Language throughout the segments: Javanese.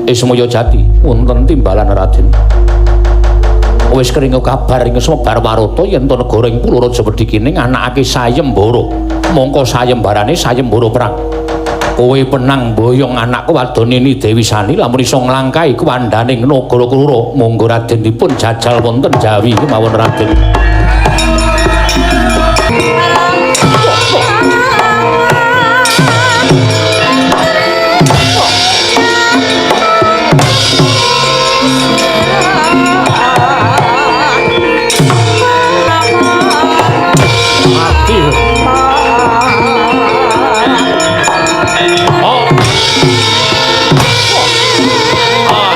Ismaya Jati, wonten timbalan Raden. Wis kringo kabar ing semebar warata yen to negara ing Pulo Raja Wedhikine nganakake sayembara. Mongko sayembarane sayembara perang. Kowe penang boyong anakku wadon ini Dewi Sani lamun iso nglangkahi kuwandaning Nagara Krura. Monggo Raden dipun jajal wonten Jawi kemawon Raden. Mati. Oh. Ah.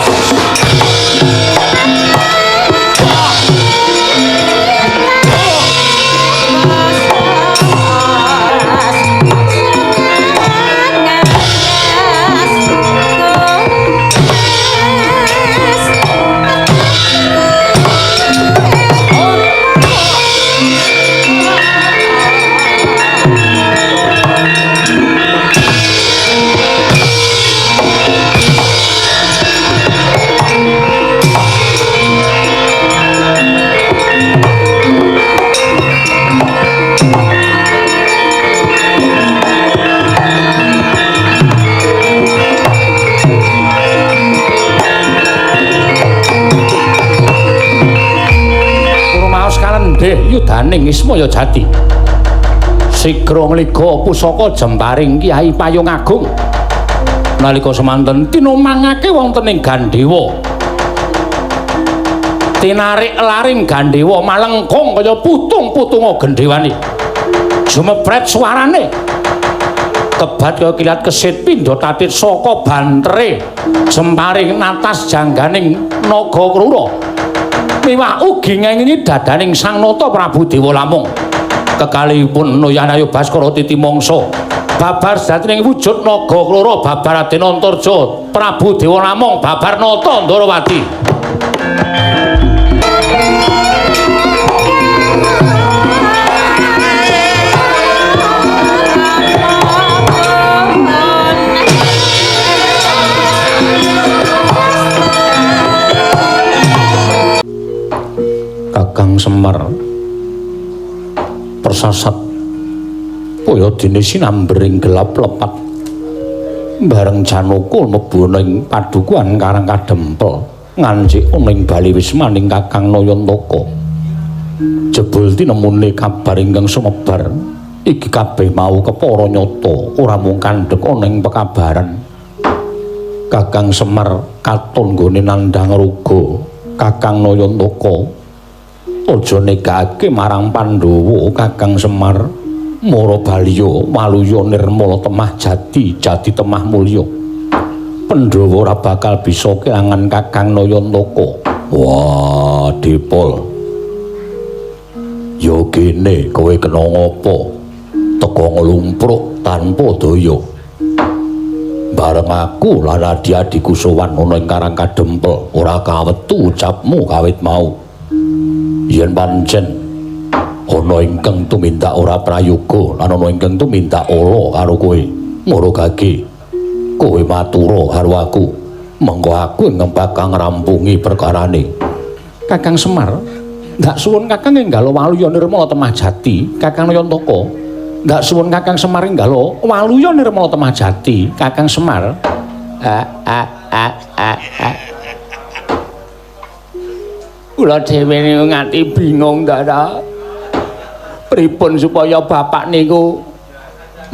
Kalendih yudaning Ismaya Jati. Sigra ngliga pusaka jemparing Kyai Payung Agung. Nalika semanten tinumangake wonten ing Gandewa. Tinarik laring Gandewa malengkung kaya putung-putunga gendhewane. Jumepret suarane. Kebat kaya kilat kesit pindha tatit saka bantere jemparing natas jangganing Naga Krura. Miwah ugi ngengingi dadaning Sang Nata Prabu Dewa Lamung. Kekalihipun Noyanayu Baskara titi mangsa babar sejatining wujud Naga Krura babar Raden Antarja Prabu Dewa Lamung babar Nata Ndarawati. Kakang Semar persasat kaya dene sinambering gelap lepat bareng Janaka mlebu ning padukuhan Karang Kadempel ngancik ning bali wismaning Kakang Nayantaka. Jebul tinemune kabar ingkang sumebar iki kabeh mau kepara nyata ora mung kandhek ana ing pekabaran. Kakang Semar katon nggone nandhang ruga Kakang Nayantaka aja negake marang Pandhawa. Kakang Semar mara baliya waluya nirmala temah jati jati temah mulya. Pandhawa ora bakal bisa kelangan Kakang Nayantaka. Wah, Dipol. Ya kene kowe kena ngapa? Teka nglumpruk tanpa daya. Bareng aku lan adi-adiku sowan ana ing Karang Kadempel, ora kawetu ucapmu kawit mau. Yen pancen ana ingkang tumindak ora prayoga lan ana ingkang tumindak ala karo kowe, mara gage kowe matura karo aku, mengko aku ingkang bakal ngrampungi perkarane. Kakang Semar, ndak suwun Kakang enggalo waluya nirmala temah jati, Kakang Nayantaka. Ndak suwun Kakang Semar enggalo waluya nirmala temah jati, Kakang Semar. A a a a a. Kula dhewe niku nganti bingung Ndara. Pripun supaya bapak niku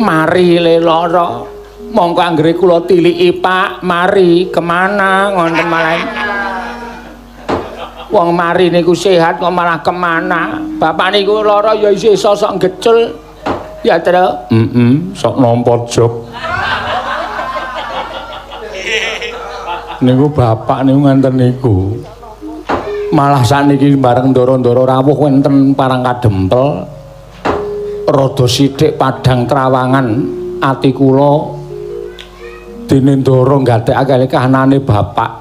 mari le lara. Mongko anggere kula tiliki Pak, mari kemana ngoten malah. Wong mari niku sehat kok malah kemana. Bapak niku lara ya isih sok gecul. Ya, Tru. Heeh, sok nampa jog. Niku bapak niku ngenten niku. Malah sakniki bareng ndara-ndara rawuh wonten Parang Kadempel rada sithik padhang trawangan ati kula dene ndara nggatekake kahanane bapak.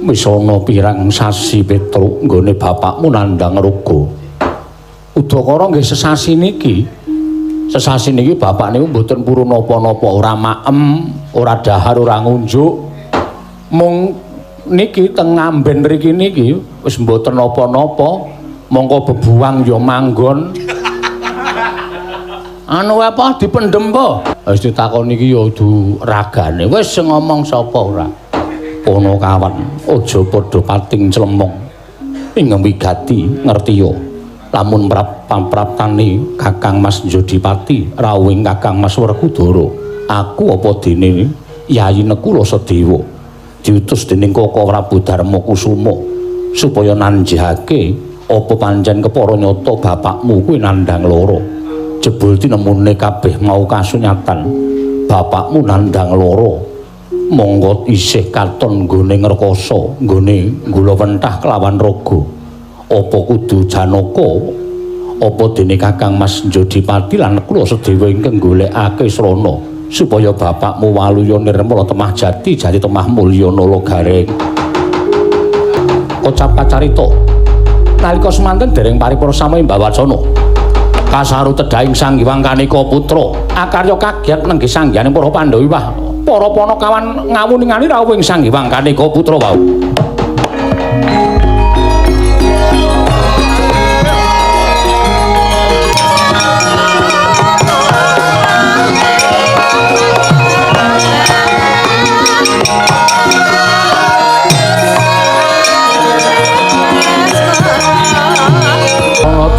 Wis ana pirang sasi Petruk nggone bapakmu nandhang ruga. Udakara nggih sesasi niki. Sesasi niki bapak niku mboten purun napa-napa, ora maem, ora dahar, ora ngunjuk. Mung niki teng ngamben mriki niki wis mboten napa-napa, mongko bebuwang ya manggon. Anu apa dipendhem po? Wis ditakoni iki ya kudu ragane. Wis sing ngomong sapa ora? Ponokawan, aja padha pating clemong. Ing wigati ngerti ya. Lamun praptane Kakang Mas Jodipati rawuhing Kakang Mas Werkudara, aku apa dene Yayi Nekula Sedewa diutus dening Koko Prabu Darma Kusuma supaya nanjihake apa pancen kepara nyata bapakmu kuwi nandhang lara. Jebul tinemune kabeh mau kasunyatan bapakmu nandhang lara. Monggo isih katon nggone ngrekasa, nggone gula wentah kelawan raga. Apa kudu Janaka apa dene Kakang Mas Jodipati lan Nekula Sedewa ingkang golekake srana supaya bapakmu waluya nirmala temah jati jati temah mulya nala gareng. Kocap kacarita nalika semanten dereng paripurna sami mbawacana kasaru tedhaing Sang Hyang Kanika Putra akarya kaget nenggih sanghyane para Pandhawa wah para panakawan ngawuningani rawuhing Sang Hyang Kanika Putra wau.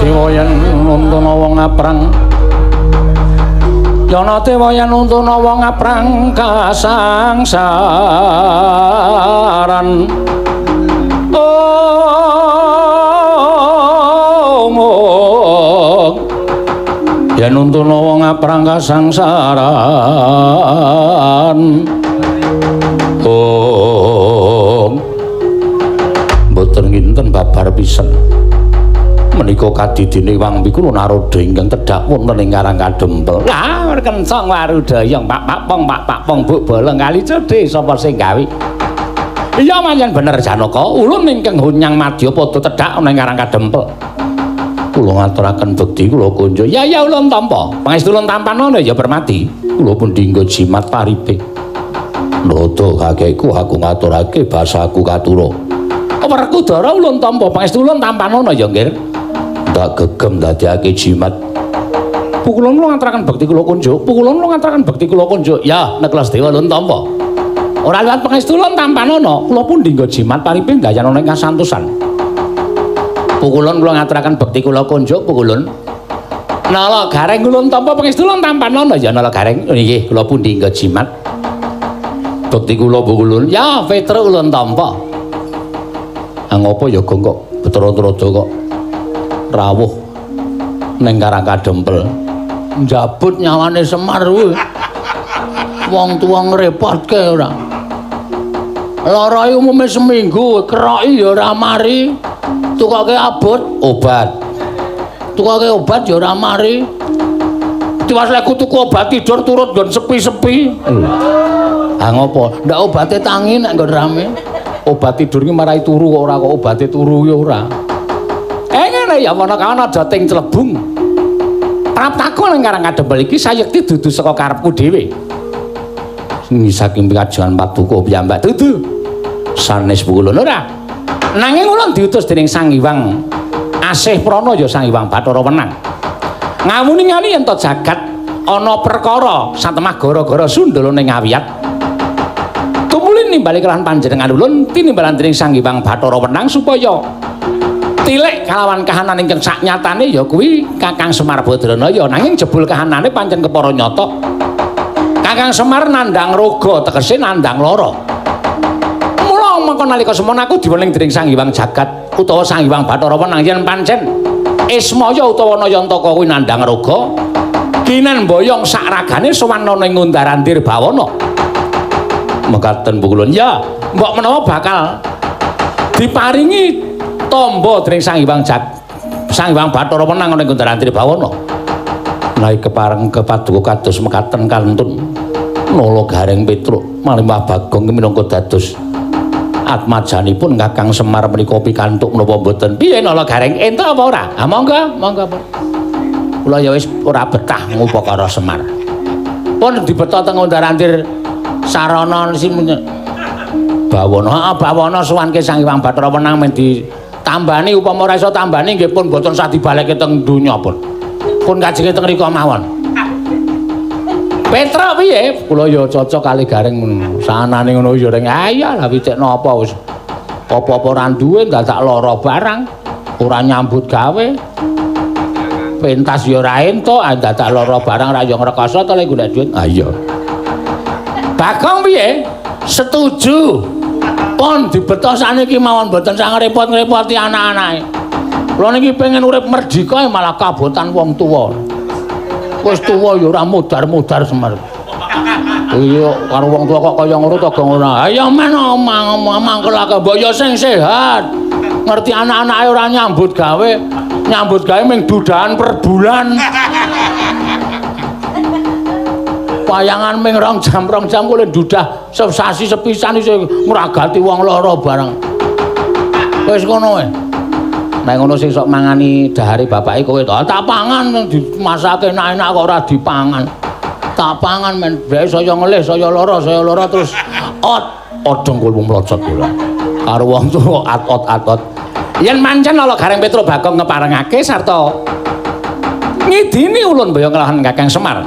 Dewa yen nuntuna wong aprang, Yana dewa yen nuntuna wong aprang kasangsaran. Ong yen nuntuna wong aprang kasangsaran. Ong mboten nginten babar pisan. Menika kadidine Wang Pikula Narada ingkang tedhak wonten ing Karang Kadempel. Lah kencang warudayang pak pak pong pak pak pong buk bolong kali cedhe sapa sing gawe. Iya pancen bener Janaka, ulun ingkang hunyang madya padha tedhak ana ing Karang Kadempel. Kula ngaturaken bekti kula kunjuk. Ya ya ulun tampa. Pangestu ulun tampanana ya permati. Kula pun dinggo jimat paripe. Narada kakekku aku ngaturake basaku katura. Werkudara ulun tampa pangestu ulun tampanana ya nggih. Ndak gegem dadekake jimat. Pukulun kula ngaturaken bekti kula kunjuk. Pukulun kula ngaturaken bekti kula kunjuk. Ya, Nekla Sedewa ulun tampa. Ora liwat pangestu ulun tampanana, kula pun dinggo jimat paripe ndayana ing kasantosan. Pukulun kula ngaturaken bekti kula kunjuk pukulun. Nala Gareng ulun tampa pangestu ulun tampanana ya Nala Gareng. Nggih, kula pun dinggo jimat. Bekti kula pukulun. Ya, Petruk ulun tampa. Ngopo ya Gong kok Bathara Narada kok rawuh ning Karang Kadempel. Njabut nyawane Semar kuwi. Wong tuwa ngrepotke ora. Lara umume seminggu, keroki ya ora mari. Tukoke abot obat. Tukoke obat ya ora mari. Tiwas lek tuku obat tidur turut nggon sepi-sepi. Ha ngopo? Ndak obate tangi nek nggon rame. Obat tidur ki marai turu kok ora kok obate turu ki ora. Ngene ya ana kawan aja ting clebung. Praptaku ning Karang Kadempel iki sayekti dudu saka karepku dhewe. Saking pikajengan paduka piyambak dudu. Sanes pukulun ora. Nanging ulun diutus dening Sang Hyang Asih Prana ya Sang Hyang Bathara Wenang. Ngawuningani yen to jagat ana perkara satemah gara-gara sundhala ning awiyat. Tumuli nimbali kelahan panjenengan ulun tinimbalan dening Sang Hyang Bathara Wenang supaya tilik kalawan kahanan ingkang saknyatane ya kuwi Kakang Semar Badranaya, nanging jebul kahanane pancen kepara nyata. Kakang Semar nandhang roga tegese nandhang lara. Mula mengko nalika semono aku diwening dening Sang Hyang Jagat utawa Sang Hyang Bathara Wenang yen pancen Ismaya utawa Nayantaka kuwi nandhang roga, kinen boyong sak ragane sowan ana ing Undarandir Bawana. Mekaten pukulun. Ya, mbok menawa bakal diparingi tombo dening Sang Hyang Sang Hyang Bathara Wenang ana ing Undarandir Bawana. Naik kepareng kepaduka kados mekaten kantun Nala Gareng Petruk Malimah Bagong minangka dados atmajanipun Kakang Semar menika pikantuk menapa mboten? Piye Nala Gareng entuk apa ora? Ah monggo, monggo. Kula ya wis ora betah ngupakara Semar. Pun dibeta teng Undarandir sarana sing Bawana. Heeh, Bawana suwanke Sang Hyang Bathara Wenang men ditambani, upama ora iso tambani nggih pun mboten sah dibalekke teng donya pun. Pun kajenge teng mriku mawon. Petruk piye? Kula ya cocok kali Gareng ngono. Sanane ngono ya ring. Ah iya lah wicek napa wis. Apa-apa ora duwe dadak lara barang, ora nyambut gawe. Pentas ya ora entuk, dadak lara barang ra ya ngrekoso to lek golek duit. Ah iya. Bagong piye? Setuju. Pun dibeto saniki mawon mboten sang repot-ngrepoti anak-anake. Kula niki pengen urip merdika malah kabotan wong tuwa. Wis tuwa ya ora mudar-mudar Semar. Iya karo wong tuwa kok kaya ngono to gong ora. Ayo men mangkelake mbok ya sing sehat. Ngerti anak-anake ora nyambut gawe, nyambut gawe ming dudahan per bulan. Wayangan ming 2 jam, 2 jam kuwi dudah sesasi sepisan isih ngragati wong lara bareng. Wis ngono wae. Nek ngono sing sok mangani dahare bapake kowe to. Tak pangan dimasake enak-enak kok ora dipangan. Tak pangan men bae saya ngelih, saya lara terus ot odong kulmu mlocot kula. Karo wong tuwa atot-atot. Yen mancen ala Gareng Petruk Bagong ngeparengake sarta ngidini ulun boyong kelahan Kakang Semar.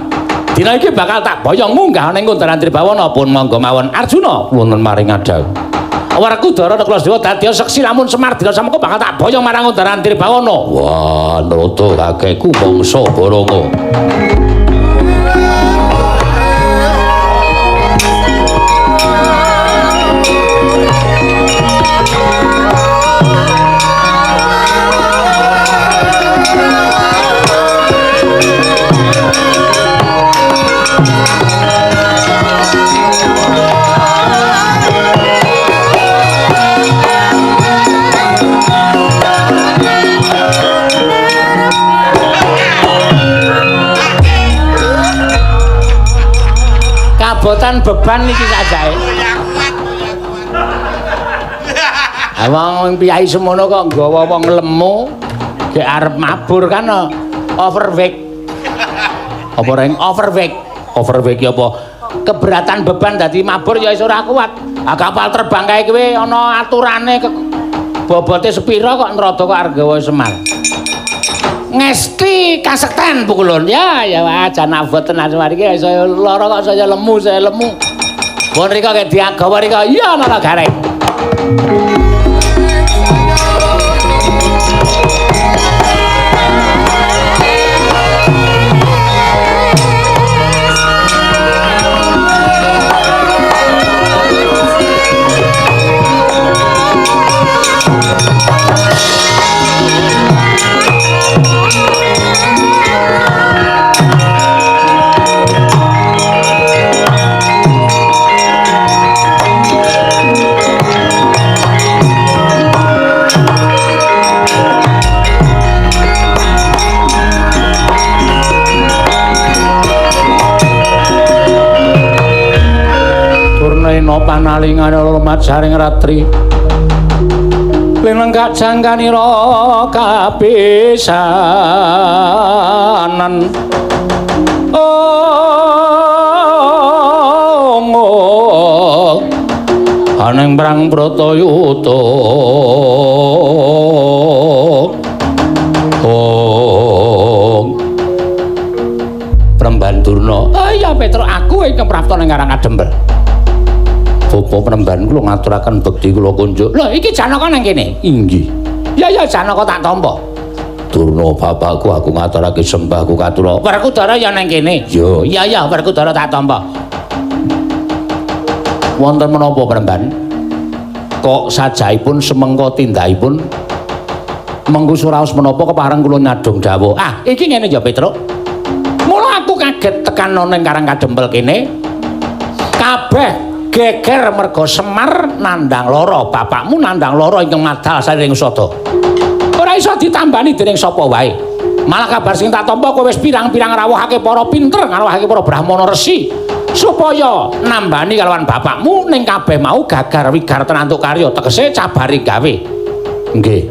Dina iki bakal tak boyong munggah ning Kundaran Tribawana pun monggo mawon Arjuna wonten maring adhaw. Werkudara Nakula Sadewa dadi seksi lamun Semar dina samengko bakal tak boyong marang Kundaran Tribawana. Wah, nrata kakekku bangsa Baronga. Kabotan beban iki sajae. Wong piyai semono kok nggawa wong lemu gek arep mabur kan overweight. Apa reng overweight? Overweight ki apa? Keberatan beban dadi mabur ya iso ora kuat. Ah kapal terbang kae kuwi ana aturane bobote sepira kok nrada kok arep gawa Semar. Ngesti kasekten pukulun. Ya ya aja nabot tenan Semar iki saya lara kok saya lemu, saya lemu. Bon rika kek diagawa rika. Iya ana Gareng. Turnaina panalingane lemat saring ratri linenggak jangkanira kapisanan. Oh, aneng prang Bratayuda. Oh, Premban Durna. Oh iya Petruk, aku ingkang prapta ning Karang Adempel. Bapak Premban kula ngaturaken bekti kula kunjuk. Lho iki Janaka nang kene. Inggih. Ya ya Janaka tak tampa. Durna bapakku aku ngaturake sembahku katura. Werkudara ya nang kene. Yo, iya ya Werkudara tak tampa. Wonten menapa Premban? Kok sajaipun semengko tindakipun mengku suraos menapa kepareng kula nyadong dawuh. Ah, iki ngene ya Petruk. Mula aku kaget tekan ning Karang Kadempel kene. Kabeh geger merga Semar nandhang lara, bapakmu nandhang lara ingkang madal saring sada. Ora iso ditambani dening sapa wae. Malah kabar sing tak tampa kowe wis pirang-pirang rawuhake para pinter, ngrawuhake para brahmana resi supaya nambani kalawan bapakmu ning kabeh mau gagar wigar tenantuk karya, tegese cabare gawe. Nggih.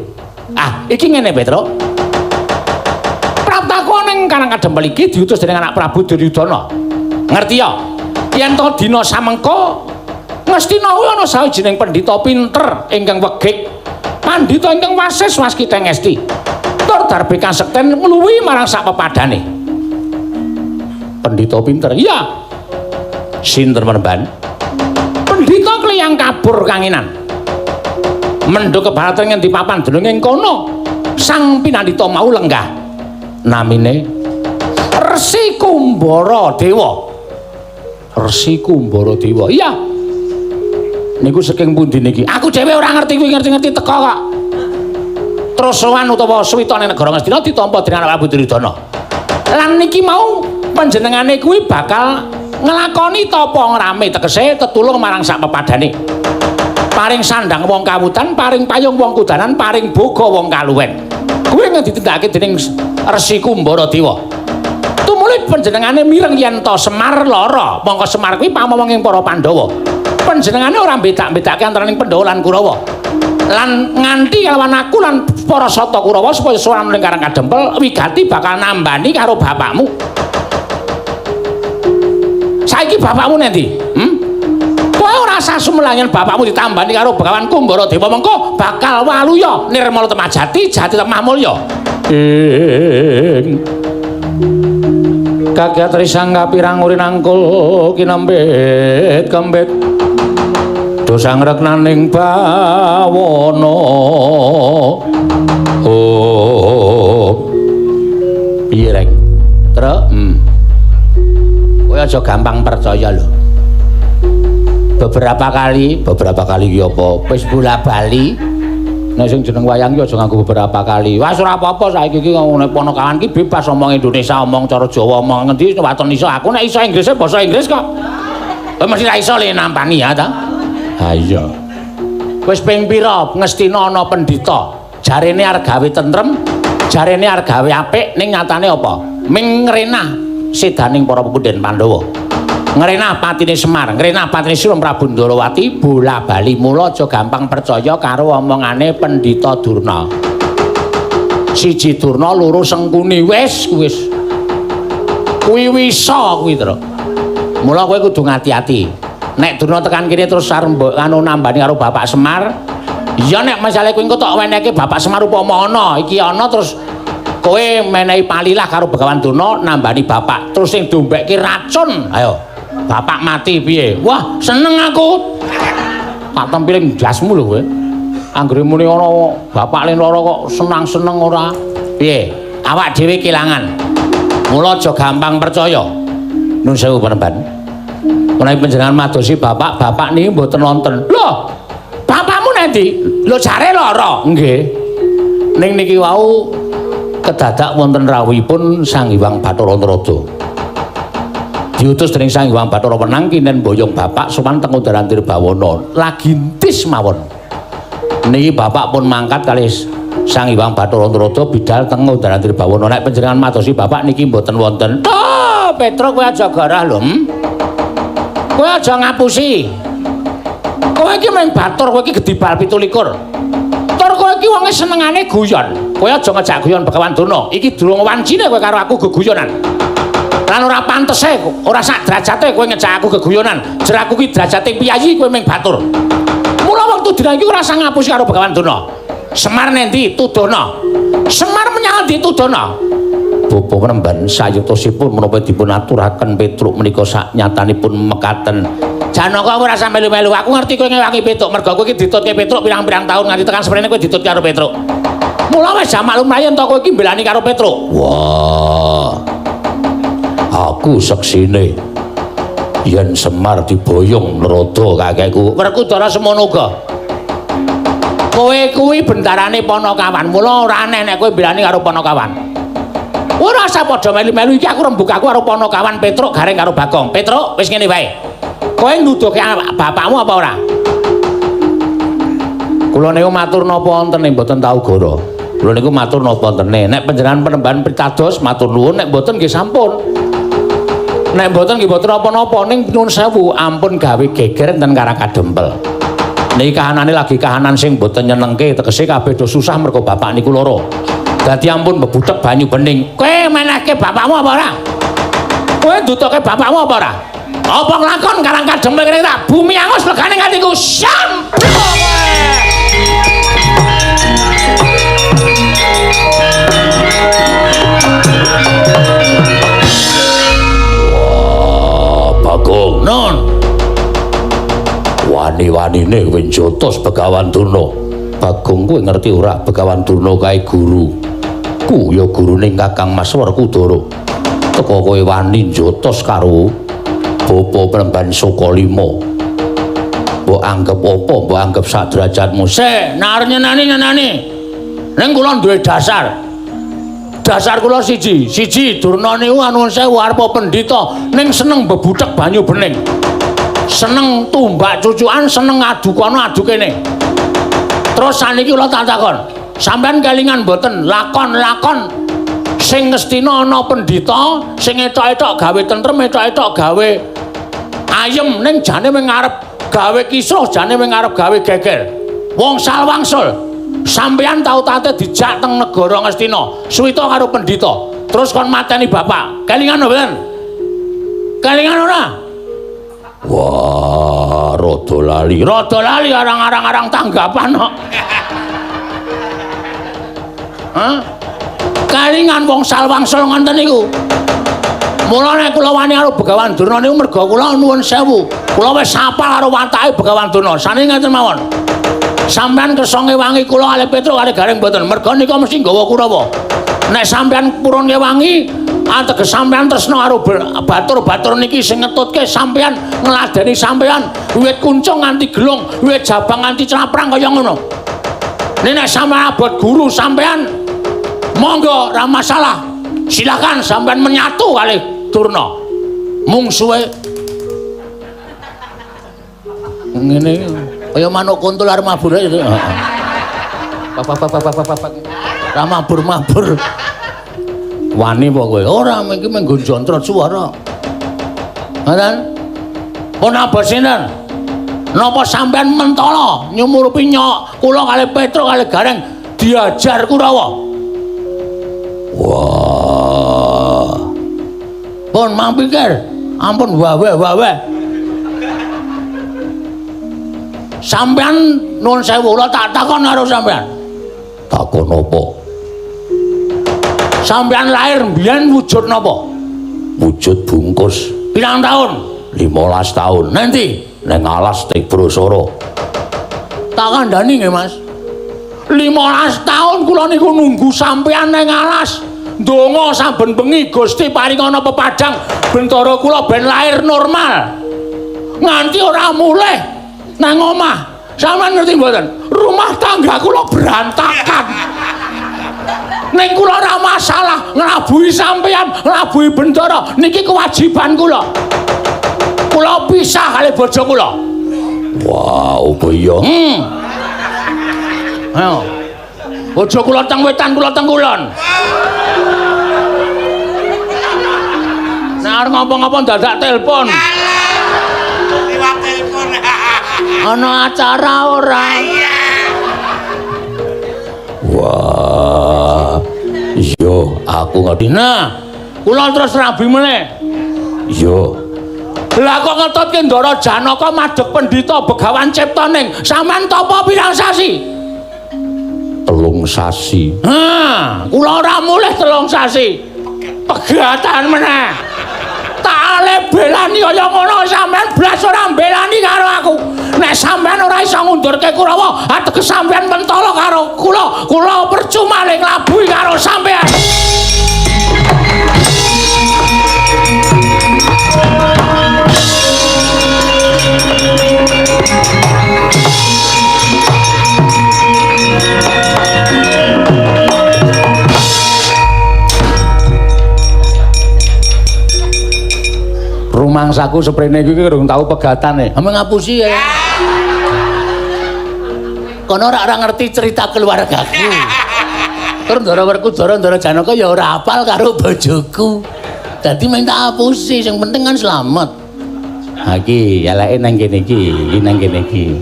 Ah, iki ngene Petruk. Praptaku ning Karang Kadempel iki diutus dening anak Prabu Duryudana. Ngerti ya? Yen to dina samengko Ngastina kuwi ana sawijining pendhita pinter ingkang wegik. Pandhita ingkang wasis waskita ngesti. Tur darbe kasekten ngluwihi marang sak pepadane. Pendhita pinter. Iya. Sinten Panembahan? Pendhita kliyang kabur kanginan. Mendho kebaratan ngendi papan dununge ing kono. Sang pinandita mau lenggah. Namine Resi Kumbara Dewa. Resi Kumbara Dewa. Iya. Niku saking pundi niki? Aku dhewe ora ngerti kuwi, ngerti-ngerti teko kok. Terus sowan utawa suwitane negara Ngastina ditampa dening Prabu Duryudana. Lan niki mau panjenengane kuwi bakal nglakoni tapa ngrame, tegese tetulung marang sak pepadane. Paring sandang wong kawudan, paring payung wong kudanan, paring boga wong kaluwen. Kuwi ditindakake dening Resi Kumbara Dewa. Tumuli panjenengane mireng yen to Semar lara, mongko Semar kuwi pamomong ing para Pandhawa. Panjenengane ora bedak-bedake antaraning Pandhawa lan Kurawa. Lan nganti kalawan aku lan para sata Kurawa supaya sowan ning Karang Kadempel wigati bakal nambani karo bapakmu. Saiki bapakmu nendi? Kowe ora usah sumelang bapakmu ditambani karo Begawan Kumbara Dewa mengko bakal waluya nirmala temah jati, jati temah mulya. Ing kakyat risang kapirang uri nangkul kinempit kembit dosa ngreknaning bawana. Oh piye reng? Truk? Kowe aja gampang percaya lho. Beberapa kali ki apa? Wis bola-bali. Nek sing jeneng wayang ki aja nganggo beberapa kali. Wah ora apa-apa saiki iki nek ponokawan ki bebas omong Indonesia, omong cara Jawa, omong ngendi waton iso. Aku nek iso Inggrise basa Inggris kok. Kowe mesti ra iso le nampani ya ta? Ha iya. Wis ping pira Ngastina ana pendhita, jarene arep gawe tentrem, jarene arep gawe apik, ning nyatane apa? Ming ngrenah sedaning para pepundhen Pandhawa. Ngrenah patine Semar, ngrenah patine Sri Prabu Ndorowati bola-bali. Mula aja gampang percaya karo omongane pendhita Durna. Siji Durna, loro Sengkuni, wis wis. Kuwi wisa kuwi, Tru. Mula kowe kudu ngati-ati. Nek Durna tekan kene terus arep mbok anu nambani karo Bapak Semar, iya nek misale kowe engko tok wenehke Bapak Semar upama ana, iki ana terus kowe menehi palilah karo Begawan Durna nambani bapak, terus sing dombekke racun. Ayo, bapak mati piye? Wah, seneng aku. Tak tempiling ndasmu lho kowe. Anggere muni ana bapak len lara kok senang-seneng ora. Piye? Awak dhewe kelangan. Mula aja gampang percaya. Nun sewu Panembahan. Menawi panjenengan madosi bapak, bapak niki mboten wonten. Lho, bapakmu nendi? Lho jare lara. Nggih. Ning niki wau kedadak wonten rawuhipun Sang Hyang Bathara Narada. Diutus dening Sang Hyang Bathara Wenang kinen boyong bapak sowan teng Undaran Tirbawana. Lagi entis mawon. Niki bapak pun mangkat kalih Sang Hyang Bathara Narada bidal teng Undaran Tirbawana. Nek panjenengan madosi bapak niki mboten wonten. Oh, Petruk kowe aja garah lho. Kowe aja ngapusi. Kowe iki mung batur, kowe iki gedhi bal 27. Tur kowe iki wonge senengane guyon. Kowe aja ngejak guyon Begawan Durna. Iki durung wancine kowe karo aku geguyonan. Lan ora pantese, ora sak derajate kowe ngejak aku geguyonan. Jer aku ki derajate piyayi, kowe mung batur. Mula wektu dina iki ora usah ngapusi karo Begawan Durna. Semar nendi tudohna. Semar menyang endi tudohna. Bapa Panembahan sayutasipun menapa dipun aturaken Petruk menika saknyatanipun mekaten. Janaka ora usah melu-melu. Aku ngerti kowe ngewangi Petruk mergo kowe iki ditutke Petruk pirang-pirang taun nganti tekan semene kowe ditutke karo Petruk. Mula wis maklum yen to kowe iki mbelani karo Petruk. Wah. Aku seksine yen Semar diboyong Narada kakekku. Werkudara semono uga. Kowe kuwi bendarane Panakawan. Mula ora aneh nek kowe mbelani karo Panakawan. Ora usah padha melu-melu iki aku rembug aku karo Panakawan Petruk Gareng karo Bagong. Petruk wis ngene wae. Kowe nuduhke bapakmu apa ora? Kula niku matur napa wontene mboten tau goro. Kula niku matur napa wontene. Nek panjenengan Panembahan pitados matur nuwun, nek mboten nggih sampun. Nek mboten nggih mboten napa-napa ning nuwun sewu ampun gawe geger enten Karang Kadempel. Niki kahanane lagi kahanan sing mboten nyenengke, tegese kabeh do susah mergo bapak niku lara. Dadi ampun bebutek banyu bening. Kowe menehke bapakmu apa ora? Kowe ndutoke bapakmu apa ora? Apa nglakon Karang Kadempel kene tak bumi angus legane atiku. Samplo kowe. Wah, Bagong non. Wani-wanine kowe njotos Begawan Durna. Bagong kowe ngerti ora Begawan Durna kae guru. Ku ya gurune Kakang Mas Werkudara. Teko kowe wani njotos karo Bapa Premban Sukalima. Mbok anggap apa? Mbok anggap sak derajatmu. Sik, nek arep nyenani. Ning kula duwe dasar. Dasar kula siji, siji Durna niku anuwun sewu arep pendhita ning seneng bebuthek banyu bening. Seneng tumbak cucukan, seneng adu kono adu kene. Terus saniki kula tak takon, sampean kelingan mboten lakon-lakon sing ngestina ana pendhita sing etok-etok gawe tentrem, etok-etok gawe ayem ning jane mung arep gawe kisruh, jane mung arep gawe geger. Wong salwangsul. Sampeyan tau tate dijak teng negara Ngastina, suwita karo pendhita. Terus kon mateni bapak. Kelingan mboten? Kelingan ora? Wah, rada lali. Rada lali arang-arang tanggapan kok. Hah? Kelingan wong salwangsul ngoten niku. Mula nek kula wani karo Begawan Durna niku merga kula nuwun sewu. Kula wis apal karo watake Begawan Durna. Sane ngeten mawon. Sampeyan kersa ngewangi kula kalih Petruk kalih Gareng mboten. Merga nika mesti nggawa Kurawa. Nek sampeyan purun ngewangi, ateges sampeyan tresna karo batur-batur niki sing ngetutke sampeyan, ngladeni sampeyan wiwit kuncung nganti gelung, wiwit jabang nganti claprang kaya ngono. Nek sampeyan abot guru sampeyan monggo ora masalah. Silakan sampeyan menyatu kalih Durna. Mungsuhe ngene kaya manuk kuntul arep mabur itu. Pak. Ra mabur-mabur. Wani apa kowe? Ora, iki mung jontrot suara. Ngoten. Pun abot sinten? Napa sampean mentala nyumurupi nyok kula kalih Petruk kalih Gareng diajar Kurawa? Wah. Pun mang pikir, ampun wawe-wawe. Sampean nuwun sewu kula tak takon karo sampean. Takon apa? Sampean lahir mbiyen wujud napa? Wujud bungkus. Pirang taun? 15 taun. Nanti nang alas Tibrosara. Tak kandhani nggih, Mas. 15 taun kula niku nunggu sampean nang alas. Ndonga saben bengi Gusti paringana pepadang bentara kula ben lahir normal. Nganti ora mulih nang omah. Sampeyan ngerti mboten? Rumah tangga kula berantakan. Ning kula ora masalah nglabuhi sampeyan, nglabuhi bendara niki kewajiban kula. Kula pisah kali bojo kula. Wah, opo iya? Ayo. Bojo kula teng wetan, kula teng kulon. Nek arep ngomong-ngomong dadak telepon. Liwat telepon. Ana acara ora? Wah. Iya, aku ngerti. Nah, kula terus rabi meneh. Iya. Lah kok ngetutke Ndara Janaka madheg pendhita Begawan Ciptaning. Sampeyan tapa pirang sasi? 3 sasi. Ha, kula ora mulih 3 sasi. Pegatan meneh. Tak ale belani kaya ngono sampeyan blas ora mbelani karo aku. Nek sampeyan ora iso ngundurke Kurawa, ateges sampeyan mentala karo kula. Kula percuma le nglabuhi karo sampeyan. Rumangsaku seprene iki urung tau pegatane. Ame ngapusi ya. Kono ora ngerti cerita keluargaku. Tur Ndara Werkudara Ndara Janaka ya ora apal karo bojoku. Dadi minta apusi, sing penting kan slamet. Ha iki eleke nang kene iki, iki nang kene iki.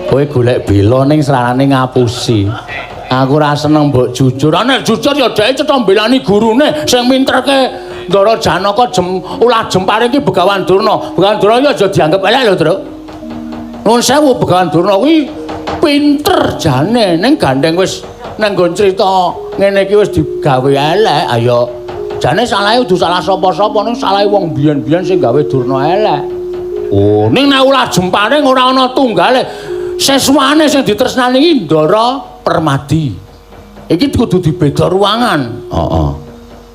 Kowe golek bela ning sarane ngapusi. Aku ora seneng mbok jujur. Nek jujur ya dheke cetha mbelani gurune sing minterke Ndara Janaka ulah jempare iki Begawan Durna. Begawan Durna iki aja dianggep elek lho, Truk. Nuwun sewu, Begawan Durna kuwi pinter jane, ning gandeng wis nang nggon crita ngene iki wis digawe elek. Ayo jane salahe kudu salah sapa-sapa, ning salahe wong biyen-biyen sing gawe Durna elek. Oh, ning nek ulah jempare ora ana tunggale. Seswane sing ditresnani iki Ndara Permadi. Iki kudu dibeda ruangan. Heeh.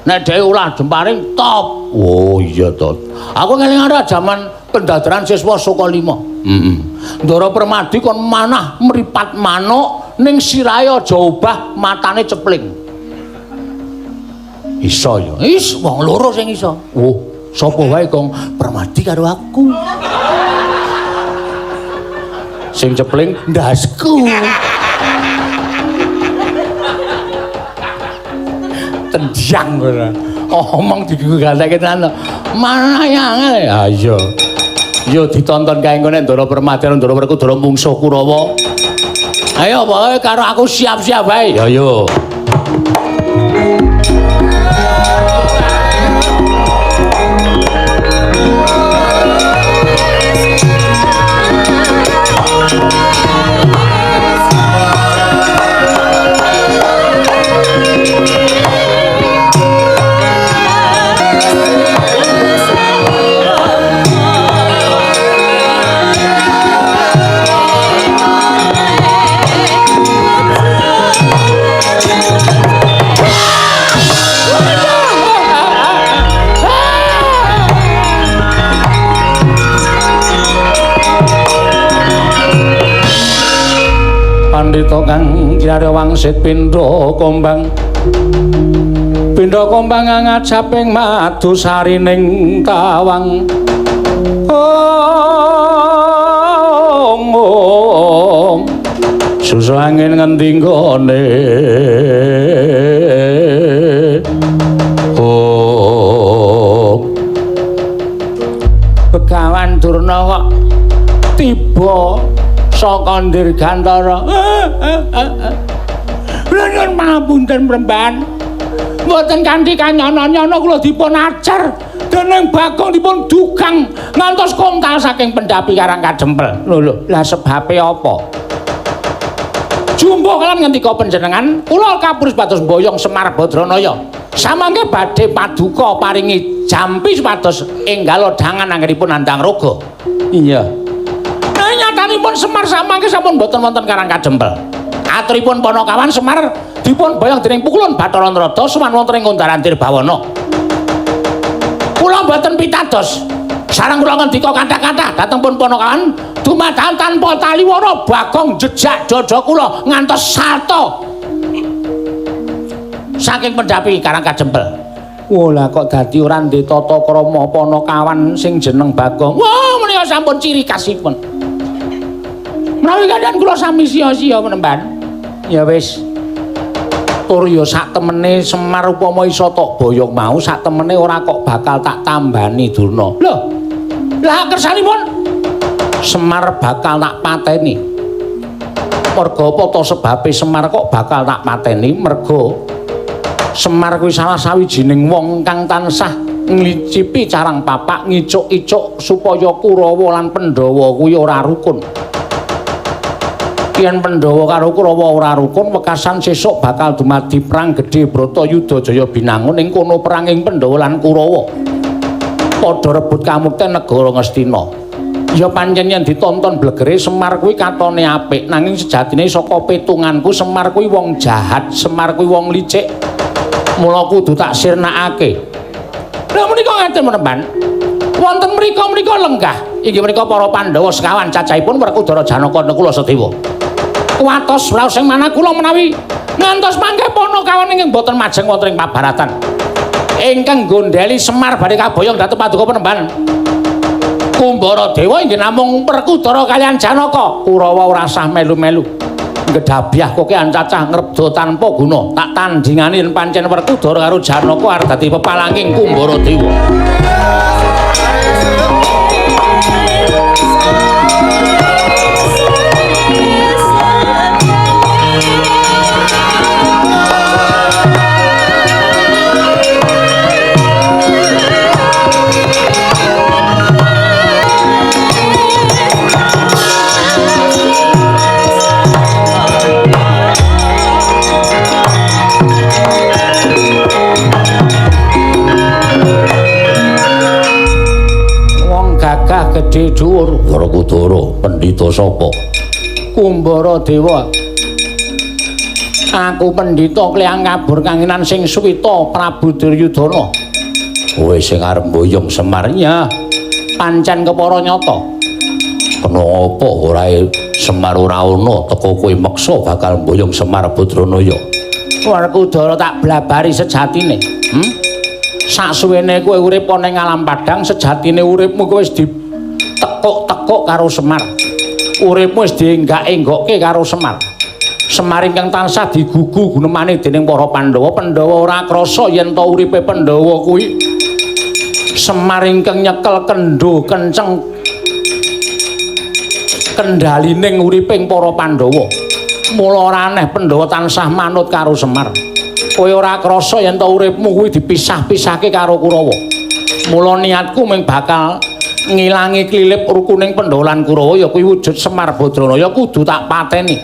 Nek dhewe ulah jemparing top. Oh iya to. Aku ngelingan jaman pendadaran siswa Saka 5. Heeh. Ndara Permadi kon manah mripat manuk ning sirahe aja obah, matane cepling. Iso ya. Is wong loro sing iso. Oh, sapa wae Kong? Permadi karo aku. Sing cepling ndasku. Tenjang ora. Omong digatekke tenan to. Manah angel. Ha iya. Yo ditonton kae engko nek Ndara Permadi karo Ndara Werkudara mungsuh Kurawa. Ayo pokoke karo aku siap-siap wae. Ya yo. Pandhita kang kinarya wangsit pindha kombang. Pindha kombang ngajaping madu sarining tawang. Ong ong. Susu angin ngendi nggone. Ong. Begawan Durna kok tiba saka Dirgantara. Kula nyuwun pangapunten Mremban. Mboten kanthi kanyana-nyana kula dipun ajar dening Bagong dipun dugang ngantos kongkal saking pendhapi Karang Kadempel. Lho lho, lah sebabe apa? Jumbo kalan ngendika panjenengan, kula kapurus pados mboyong Semar Badranaya. Samangke badhe paduka paringi jampi supados enggal dangan anggenipun nandhang raga. Iya. Nyatanipun Semar samangke sampun boten wonten Karang Kadempel. Aturipun Panakawan Semar dipun boyong dening pukulun Bathara Narada sowan wonten ing Kundaran Dirbawana. Kula boten pitados. Sareng kula ngendika kathah-kathah dhateng pun Panakawan dumadakan tanpa taliwara Bagong jejak dada kula ngantos salta saking pendhapi Karang Kadempel. Wah, lah kok dadi ora ndek tata krama Panakawan sing jeneng Bagong. Wah, menika sampun ciri khasipun. Menawi kalian kula sami sia-sia menemban. Ya wis. Tur ya sak temene Semar upama iso tok boyong mau sak temene ora kok bakal tak tambani Durna. Lho. Lah kersanipun Semar bakal tak pateni. Merga apa to sebabe Semar kok bakal tak pateni? Merga Semar kuwi salah sawijining wong kang tansah nglicipi carang papak ngicuk-icuk supaya Kurawa lan Pandhawa kuwi ora rukun. Yen Pandhawa karo Kurawa ora rukun, wekasan sesuk bakal dumadi perang gedhe Bratayuda Jaya Binangun ing kono peranging Pandhawa lan Kurawa. Padha rebut kamukten negara Ngastina. Ya pancen yen ditonton blegere Semar kuwi katone apik, nanging sejatine saka pitunganku Semar kuwi wong jahat, Semar kuwi wong licik. Mula kudu tak sirnakake. Lha menika ngaten menemban. Wonten mriku menika lenggah inggih menika para Pandhawa sekawan cacahipun Werkudara Janaka Nakula Sadewa. Kuwatos raos sing manah kula menawi ngantos mangke Panakawan ingkang boten majeng wonten ing pabaratan. Ingkang gondeli Semar badhe kaboyong dhateng paduka Penemban Kumbara Dewa inggih namung Werkudara kaliyan Janaka. Kurawa ora sah melu-melu. Ngedhabyah kokean cacah ngrebda tanpa guna. Tak tandingani yen pancen Werkudara karo Janaka arep dadi pepalanging Kumbara Dewa. gedhe dhuwur. Werkudara, pendhita sapa? Kumbara Dewa. Aku pendhita kliyang kabur kanginan sing suwita Prabu Duryudana. Kowe sing arep mboyong Semar? Ya, pancen kepara nyata. Kena apa ora Semar ora ana teko kowe meksa bakal mboyong Semar Badranaya. Werkudara tak blabari sejatine. Saksuwene kowe urip ana ing alam padhang, sejatine uripmu kowe wis ditekuk-tekuk karo Semar. Uripmu wis dienggak-enggokke karo Semar. Semar ingkang tansah digugu gunemane dening para Pandhawa. Pandhawa ora krasa yen ta uripe Pandhawa kuwi Semar ingkang nyekel kendho kenceng kendhalining uriping para Pandhawa. Mula ora aneh Pandhawa tansah manut karo Semar. Kowe ora krasa yen ta uripmu kuwi dipisah-pisahke karo Kurawa. Mula niatku mung bakal ngilangi klilip rukuning Pandhawa lan Kurawa ya kuwi wujud Semar Badranaya kudu tak pateni.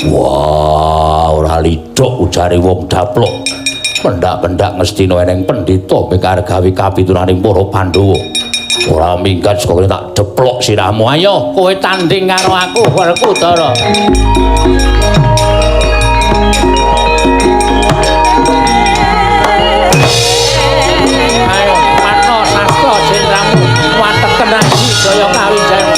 Wah, ora lidhok ujare wong daplok. Pendak-pendak ngestina eneng pendhita bekar gawe kapituraning para Pandhawa. Ora minggat saka kene tak deplok sirahmu. Ayo kowe tanding karo aku, Werkudara. Ayo, patno sastra jendramu, wateken aji jaya kawijaya.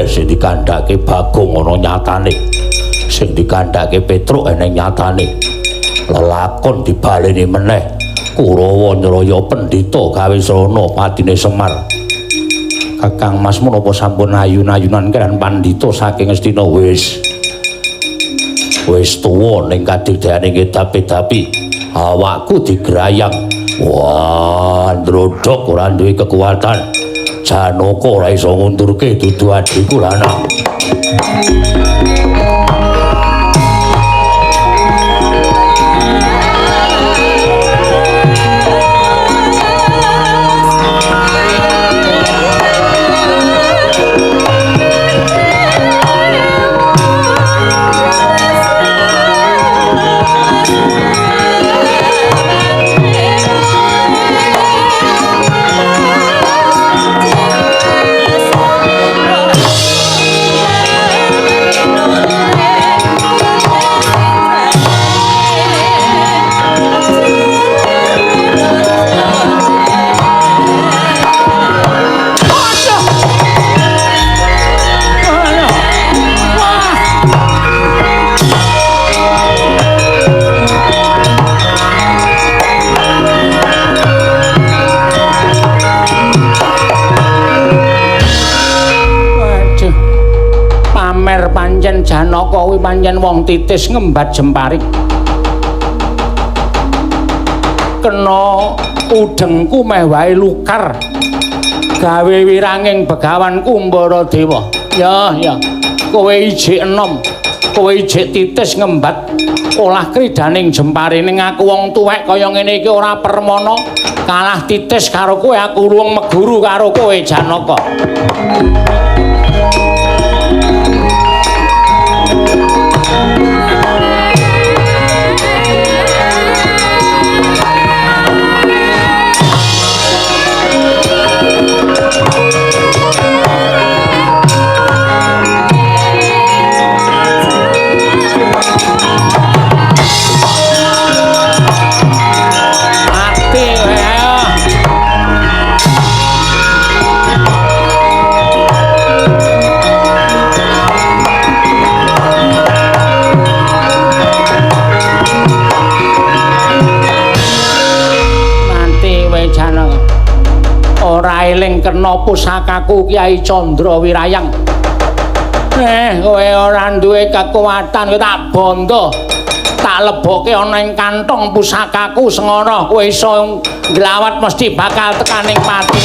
Sing dikandhake Bagong ana nyatane, sing dikandhake Petruk eneng nyatane. Lelakon dibaleni meneh. Kurawa nyraya pendhita gawe srana patine Semar. Kakang Mas menapa sampun ayun-ayunan kaliyan pandhita saking Ngastina? Wis. Wis tuwa ning kadigdayane ngedapi-dapi. Awakku digrayang. Wah, ndrodhok ora duwe kekuatan. Janaka ora iso ngundurke dudu adhiku lanang. Janaka kuwi pancen wong titis ngembat jemparik. Kena udengku meh wae lukar. Gawe wiranging begawan Kumbara Dewa. Ya, ya. Kowe ijik enom, kowe ijik titis ngembat olah kridaning jempare ning aku wong tuwek kaya ngene iki ora permana kalah titis karo kowe, aku ruweng meguru karo kowe Janaka. Ora eling kena pusakaku Kyai Candra Wirayang. Kowe ora duwe kekuatan, kowe tak bondo. Tak lebokke ana ing kantong pusakaku sengara, kowe iso nglawat mesti bakal tekaning pati.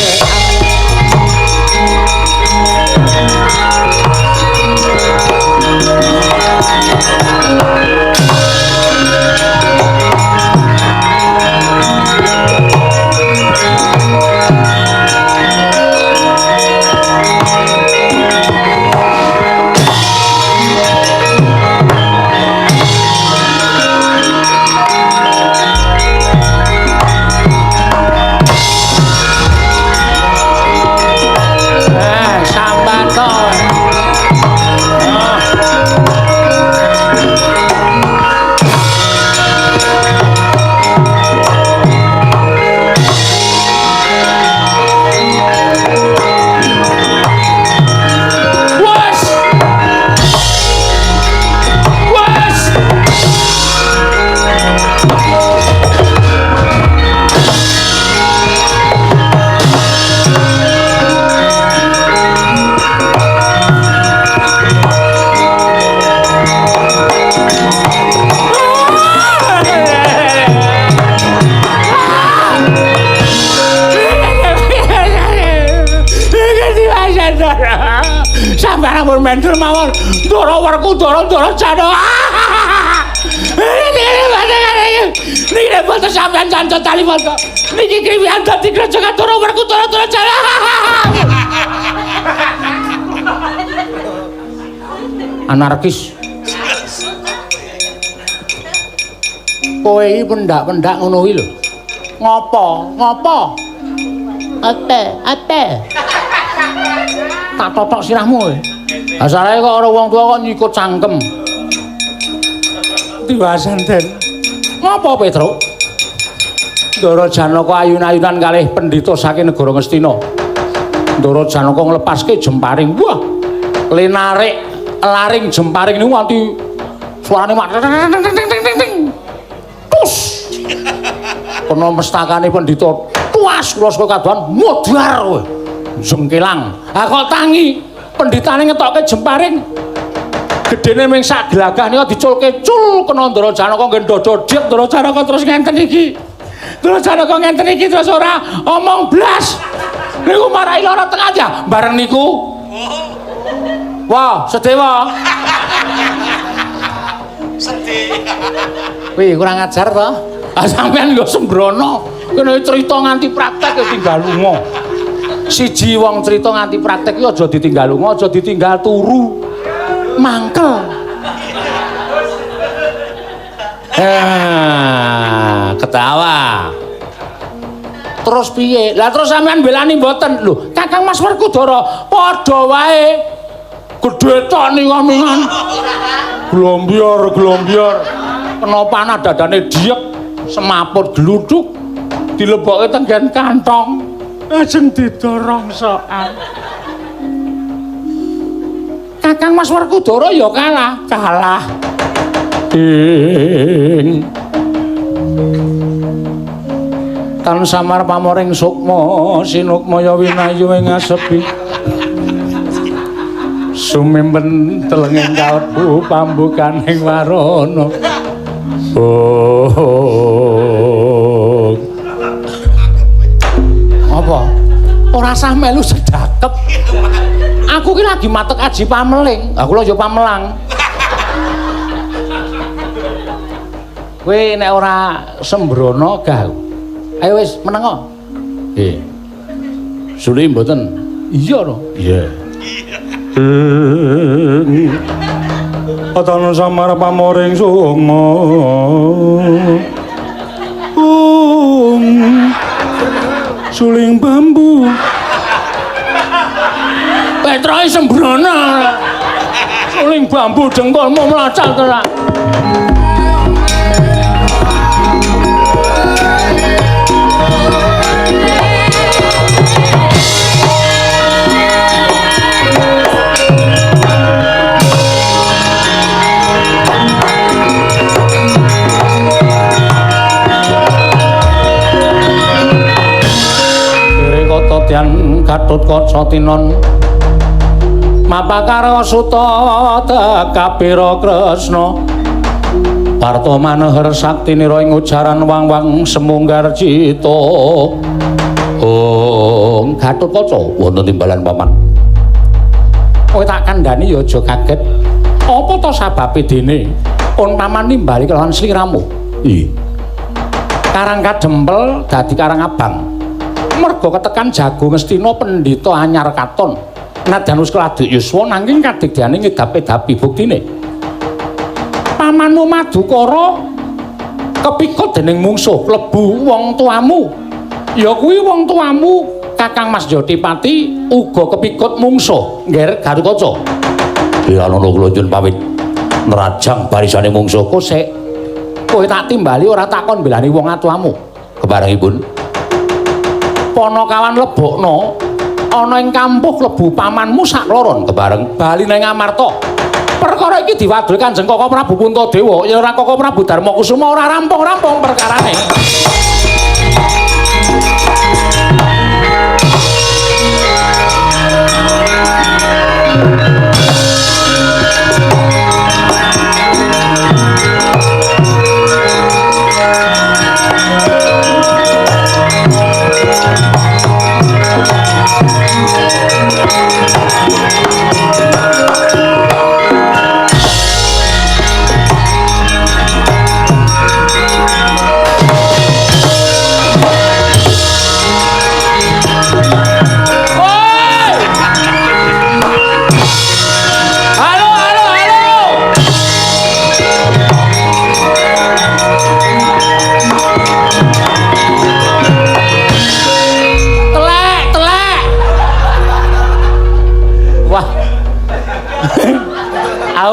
mendel mawon. Ndara Werkudara Ndara Janaka. Niki boten sampean canca taliwanda. Niki kriwian dadi grojogan Ndara Werkudara Ndara Janaka. Anarkis. Kowe iki pendak-pendak ngono kuwi lho. Ngopo? Ngopo? Ate, ate. Tak totok sirahmu kowe. Asale kok ora wong tuwa kok nyikut cangkem. Tiwasan, Den. Ngopo, Petruk? Ndara Janaka ayun-ayunan kalih pendhita saking negara Ngastina. Ndara Janaka nglepaske jemparing. Wah, lenarik laring jemparing niku nganti suarane mak ting. Tus. Kena mestakane pendhita. Tuas kula saka kadohan modar kowe. Jengkelang. Ha kok tangi pendhitane ngetokke jemparing. Gedene ming sak glagah nika diculke cul kena Ndara Janaka nggih ndodho dhek Ndara Janaka terus ngenten iki. Ndara Janaka ngenten iki terus ora omong blas. Niku marai lara tengah aja bareng niku. Wah, sedewa. Sedih. Wih, kurang ajar to. Ah sampean lho sembrono. Kene cerita nganti praktek ya tinggal lunga. Siji wong cerita nganti praktek iki aja ditinggal lunga, aja ditinggal turu. Mangkel. Ketawa. Terus piye? Lah terus sampean belani mboten? Lho, Kakang Mas Werkudara padha wae. Gedhe tok niku mingan. Glombior, glombior. Kena panah dadane diek, semaput gluduk, dilebokke tenggen kantong. Ajeng didorong sokan. Kakang Mas Werkudara ya kalah, kalah. Ing tan samar pamoring sukma sinukmaya winayu ing asepi. Sumimpen telenging kalbu pambukaning warana. Oh. Apa? Ora sah melu sedakep. Aku ki lagi matek aji pameling. Aku lho ya pamelang. Kowe nek ora sembrono gah. Ayo wis menengo. Nggih. Suli mboten? Iya to. Iya. Atana samar pamoring sukma. Suling bambu. Petroke sembrono. Suling bambu dengkulmu mlacat ora. Tian Gatotkaca tinon mapakara suta tekabira Kresna Parta maneher saktinira ing ujaran wang-wang semunggar cita. Ong Gatotkaca wonten timbalan paman. Kowe tak kandhani ya aja kaget. Apa to sababe dene pun paman nimbali kelawan sliramu? Iya. Karang Kadempel dadi Karang Abang. Merga ketekan jago Ngastina pendhita anyar katon. Nadyan wis keladuk yuswa nanging kadigdane ngedap-edapi buktine. Pamanmu Madukara kepikut dening mungsuh klebu wong tuamu. Ya kuwi wong tuamu Kakang Mas Jotipati uga kepikut mungsuh ngger Gatotkaca. Ya ana kula nyuwun pamit nrajang barisane mungsuh kosek. Kowe tak timbali ora takon belani wong atuamu. Keparengipun Panakawan lebokno ana ing kampuh klebu pamanmu sakloron kebareng bali nang Amarta. Perkara iki diwadul Kanjeng Kaka Prabu Puntadewa yen ora Kaka Prabu Darmakusuma ora rampung-rampung perkarane.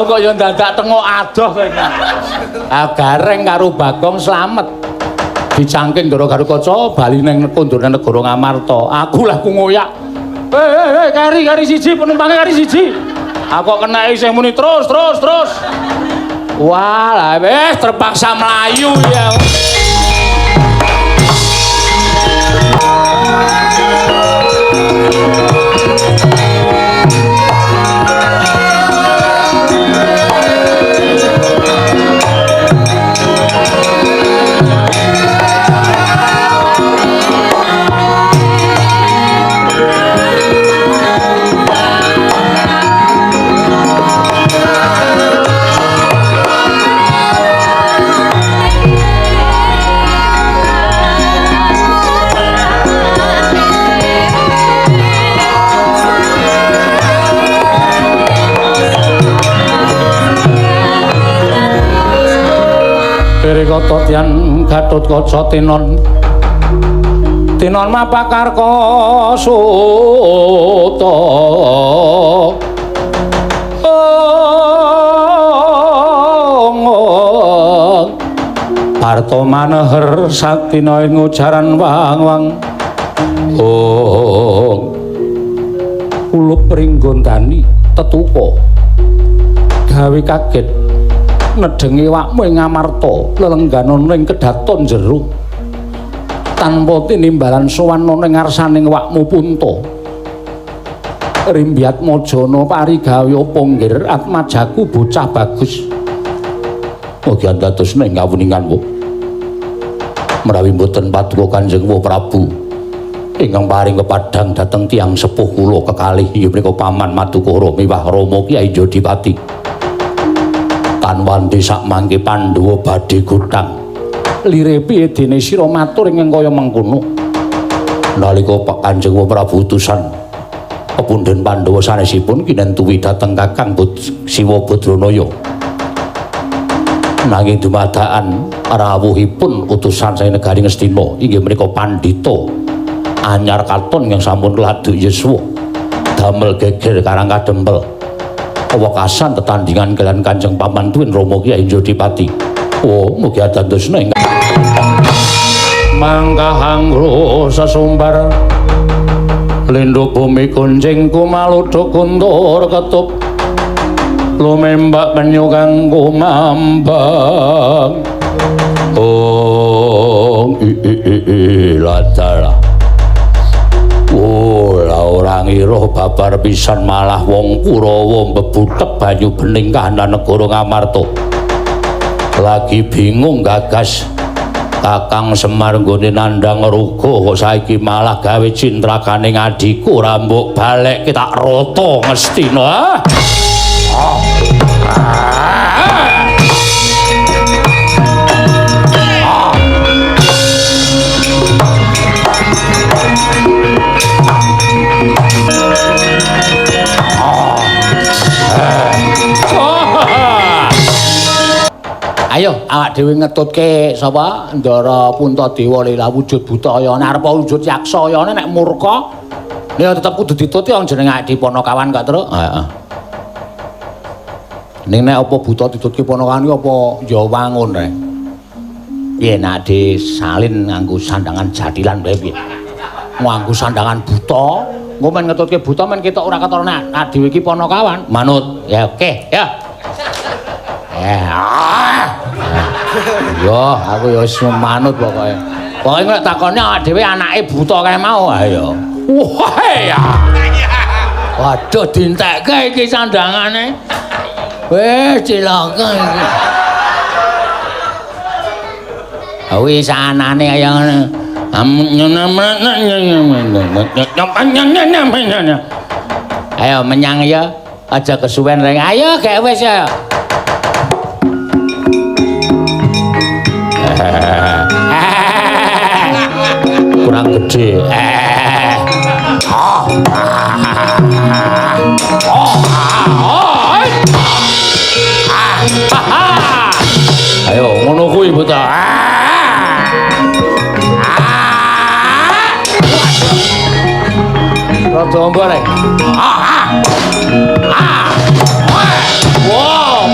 Aku kok ya dadak tengok adoh kowe. Ah Gareng karo Bagong slamet. Dicangking Ndara Garukaca bali ning kondurne negara Ngamarta. Aku lah ku ngoyak. Hei, kari siji penumpange kari siji. Aku kok kena isih muni terus. Wah, lah wis terpaksa mlayu ya. Kata tian Gatotkaca tinon tinon mapakarka suta Parto maneher satina ing ujaran wang-wang ulup ringgondani tetuka gawe kaget nedhengi wakmu ing Ngamarta lelengganana ing kedaton jero tanpa tinimbalan sowan ana ing ngarsaning wakmu Punta Rimbyatmajana parigawe apa nggir atmajaku bocah bagus mugi andadosna ing kawuninganmu menawi mboten paduka Kanjeng Prabu ingkang paring kepadhang dhateng tiyang sepuh kula kekalih inggih menika Paman Madukara miwah Rama Kyai Jodipati Tanwandi sak mangke Pandhawa badhe gotang lire piye dene sira matur ingkang kaya mengkono nalika Pak Kanjeng Prabu utusan pepundhen Pandhawa sanesipun kinentuwi dhateng Kakang Siwa Badranaya nanging dumadakan rawuhipun utusan saking negari Ngastina inggih menika pandhita anyar katon ingkang sampun laduk yuswa damel geger Karang Kadempel wekasan tetandingan kalian Kanjeng Paman Tuwin Rama Kyai Jodipati. Oh, mugi adandosna ingkang mangkahangro sesumbar lindhu bumi kuncing kumaluduk kuntur ketup lumembak penyu kang kumambang. Oh, i ladalah. Oh, lah ora ngira babar pisan malah wong Kurawa mbebutek banyu bening kahanan negara Ngamarta. Lagi bingung gagas Kakang Semar nggone nandhang ruga kok saiki malah gawe cintrakane adhiku ora mbok balekke tak rata Ngastina. Ayo awak dhewe ngetutke sapa Ndara Puntadewa lila wujud buta kayane arep wujud yaksa kayane nek murka ya tetep kudu dituti wong jenenge awake dhewe panakawan kok, Truk. Heeh. Ning nek apa buta ditutke panakawan ki apa ya wangun rek. Piye nek disalin nganggo sandangan jathilan wae piye? Nganggo sandangan buta, engko men ngetutke buta men ketok ora ketara nek dhewe iki panakawan. Manut. Ya oke, ya. Yo, aku ya wis manut pokoke. Pokoke nek takone awake dhewe anake buta kae mau, ayo. Wah ya. Waduh dientekke iki sandangane. Wis cilaka iki. Wis anane kaya ngene. Ayo menyang ya, aja kesuwen reng. Ayo gek wis ya. Kurang gede. Ayo ngono kuwi buta. Rada ombo rek. Wow.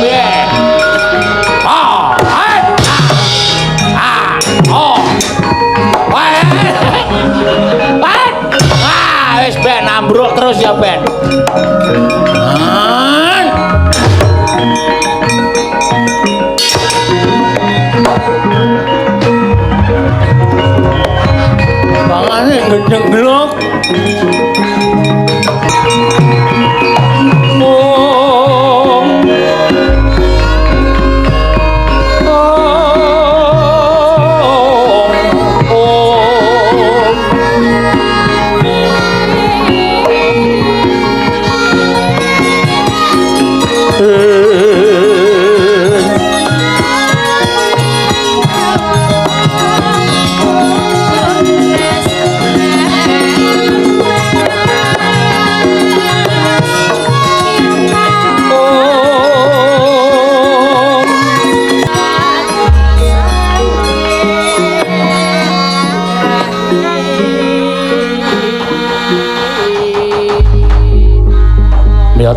Ayo siap ben. Bangane gendeng-glok.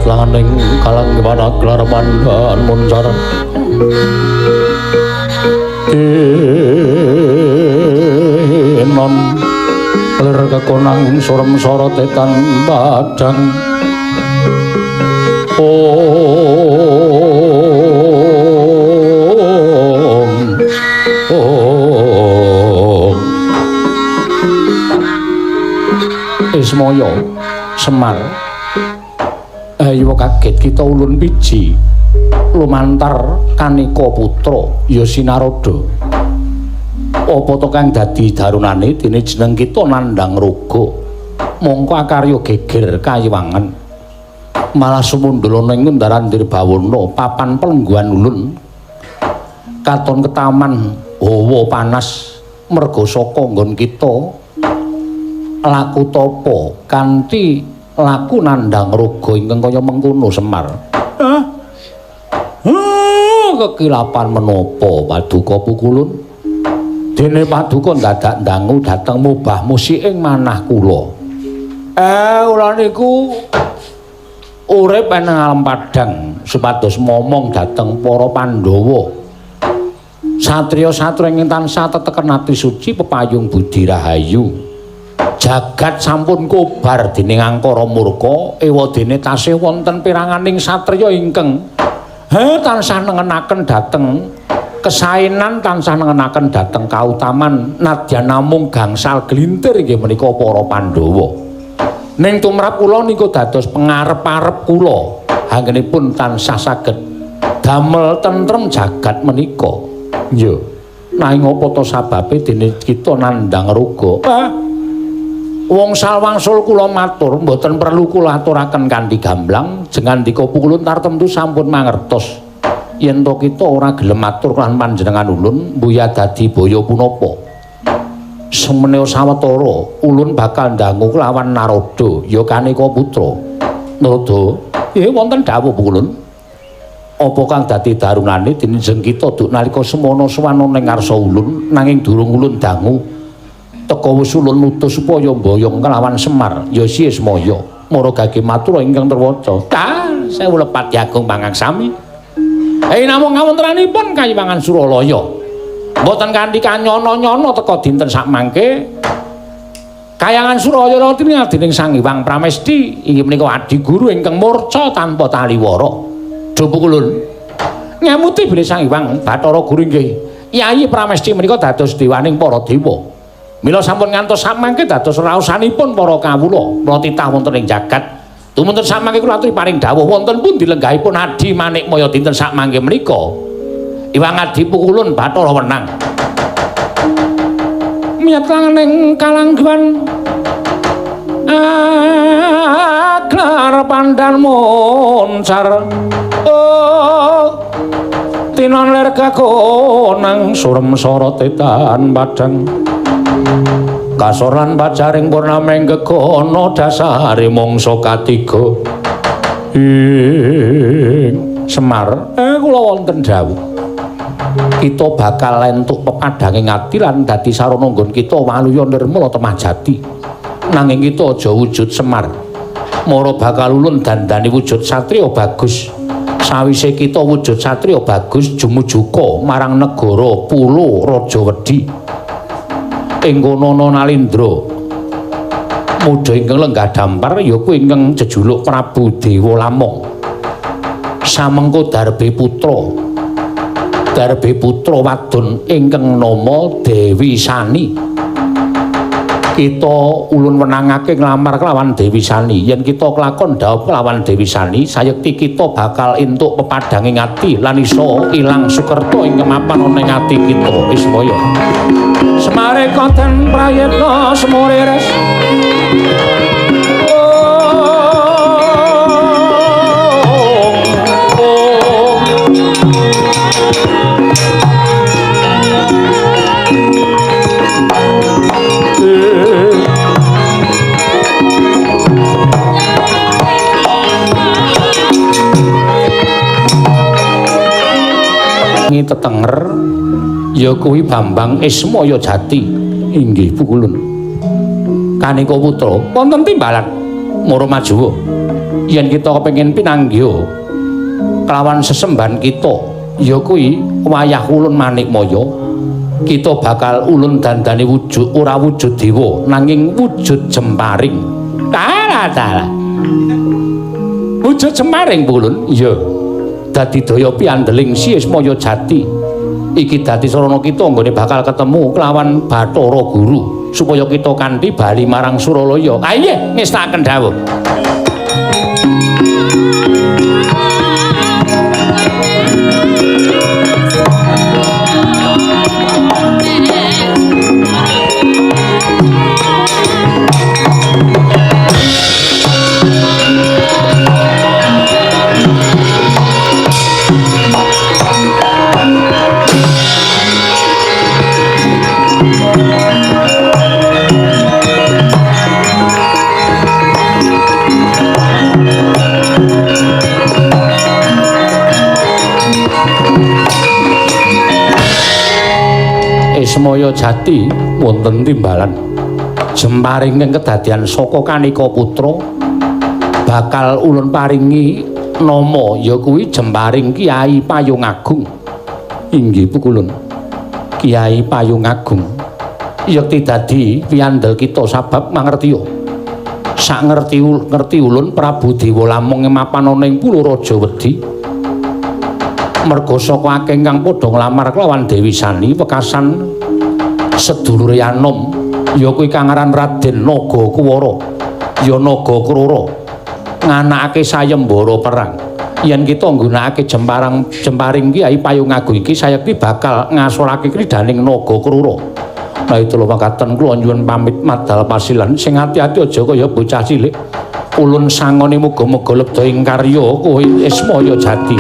Langaning kalang gimana gelar mandan muncar tinon lir kekonang surem sorot etan padang om om Ismaya Semar. Ayo kaget kita ulun biji lumantar Kaneka putra ya Sinaroda. Apa to kang dadi darunane dene jeneng kita nandhang raga. Mongko akarya geger kayiwangan. Malah sumundul ana ing Kundaran Dirbawana papan pelengguhan ulun. Katon ketaman hawa panas merga saka nggon kita laku tapa kanthi laku nandhang raga ingkang kaya mengkono Semar. Hah? Kekilapan menapa paduka pukulun? Dene paduka dadak ndangu dhateng mubah musik ing manah kula. Kula niku urip ing alam padhang supados momong dhateng para Pandhawa. Satriya-satriya ingkang tansah teteken ati suci pepayung budi rahayu. Jagat sampun kobar dening angkara murka, ewadene tasih wonten piranganing satriya ingkang tansah nengenaken dhateng kesaenan, tansah nengenaken dhateng kautaman nadyan namung gangsal glintir inggih menika para Pandhawa. Ning tumrap kula niku dados pengarep-arep kula anggenipun tansah saged damel tentrem jagat menika. Nggih. Nanging apa to sababe dene kita nandhang raga? Wong salwangsul kula matur mboten perlu kula aturaken kanthi gamblang, jengandika pukulun tartemtu sampun mangertos yen to kita ora gelem matur lan panjenengan ulun mbuya dadi boyo punapa. Semene sawetara ulun bakal ndangu kelawan Narada ya Kaneka putra. Narada, nggih wonten dawuh pukulun. Apa kang dadi darunane dene jeng kita duk nalika semana sowan ning ngarsa ulun nanging durung ulun dangu. Teka wis ulun nutus supaya mboyong kelawan Semar ya si Ismaya mara gage matura ingkang terwaca. Sewu lepat Agung pangaksami. Namung kawontenanipun Kayiwangan Suralaya mboten kanthi kanyono-nyono teka dinten sakmangke Kayangan Suralaya tingal dening Sang Hyang Pramesti inggih menika adi guru ingkang murca tanpa taliwara. Duh pukulun ngemuti bilih Sang Hyang Bathara Guru inggih Yayi Pramesti menika dados dewaning para dewa. Mila sampun ngantos samangke dados raosanipun para kawula mula titah wonten ing jagat. Tumunten samangke kula aturi paring dawuh wonten pundi lenggahipun Adi Manikmaya dinten sakmangke menika. Iwang Adi pukulun Bathara wenang. Miyat langaning kalangguan aglar pandan moncar. Oh tinon lir kakonang surem sorot etan padang. Kasoran pacaring purnameng gegono dasare mangsa katiga. Ing Semar, kula wonten dawuh. Kita bakal entuk pepadhanging ati lan dadi sarana nggon kita waluya nirmala temah jati. Nanging kita aja wujud Semar. Mara bakal ulun dandani wujud satriya bagus. Sawise kita wujud satriya bagus jumujuka marang negara Pulo Raja Wedi. Ing kono ana Nalindra. Muda ingkang lenggah dampar ya kuwi ingkang jejuluk Prabu Dewa Lamong. Samengko darbe putra. Darbe putra wadon ingkang nama Dewi Sani. Kita ulun wenangake nglamar kelawan Dewi Sani. Yen kita kelakon dhaup kelawan Dewi Sani, sayekti kita bakal entuk pepadhanging ati lan iso ilang sukerta ing mapan ana ing ati kita. Ismaya. Semare konten prayitna semurires. Tetenger ya kuwi Bambang Ismaya Jati. Inggih pukulun. Kanika putra wonten timbalan Mara Majuwa. Yen kita kepengin pinanggih kelawan sesembahan kita ya kuwi wayah ulun Manikmaya, kita bakal ulun dandani wujud ora wujud dewa nanging wujud jemparing. Dalah dalah. Wujud jemparing pukulun. Iya. Dadi daya piandeling si Ismaya Jati iki dadi sarana kita nggone bakal ketemu kelawan Bathara Guru supaya kita kanthi bali marang Suralaya. Ah nggih, ngestakaken dawuh. Ismaya Jati wonten timbalan jemparing ing kedadian saka Kanika Putra bakal ulun paringi nama ya kuwi jemparing Kyai Payung Agung. Inggih pukulun. Kyai Payung Agung yekti dadi piyandel kita sabab mangertiya. Sak ngerti ngerti ulun Prabu Dewa Lamong mapan ana ing Pulo Raja Wedi. Merga saka akeh ingkang padha nglamar kelawan Dewi Sani wekasan sedulure anom ya kuwi kang aran Raden Naga Kuwara ya Naga Krura nganakake sayembara perang. Yen kita nggunakake jemparing jemparing Kyai Payung Agung iki sayekti bakal ngasorake kridaning Naga Krura. Nah itu lho makaten kula nyuwun pamit madal pasilan sing ati-ati aja kaya bocah cilik. Ulun sangone muga-muga lebda ing karya kowe Ismaya Jati.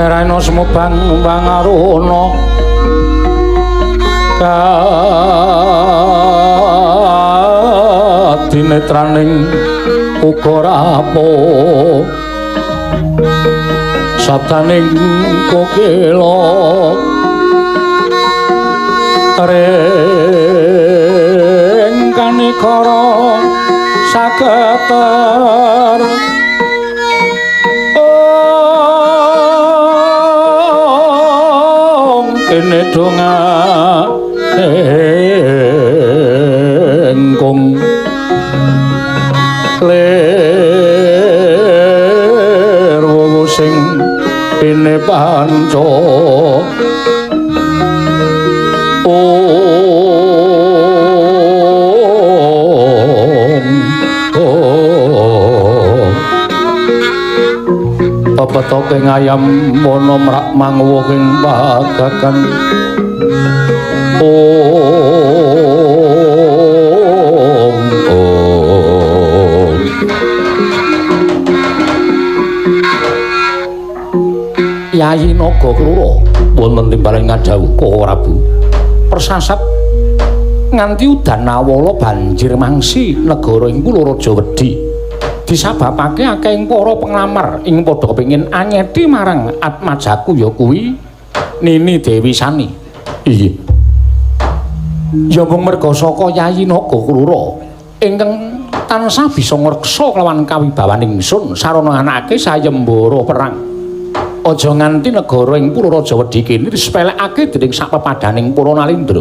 Merana semubang wangaruna kadinetraning uga rapo sabdaning kokila ring kanikara saketer ong kene donga engkung lir wuwu sing pine panca om pepetoke ngayam wana mrak manguwuh ing pagagan om om. Yayi Naga Klura wonten timbalan ngadhawuh Koko Prabu persasat nganti udan awala banjir mangsi negara ing Pulo Raja Wedi disababake akehing para penglamar ing padha kepengin anyeti marang atmajaku ya kuwi Nini Dewi Sani. Iya. Ya mung merga saka Yayi Naga Klura ingkang tansah bisa ngreksa kelawan kawibawan ingsun sarana anake sayembara perang. Aja nganti negara ing Pulo Raja Wedi kene disepelekake dening sakpepadaning para Nalindra.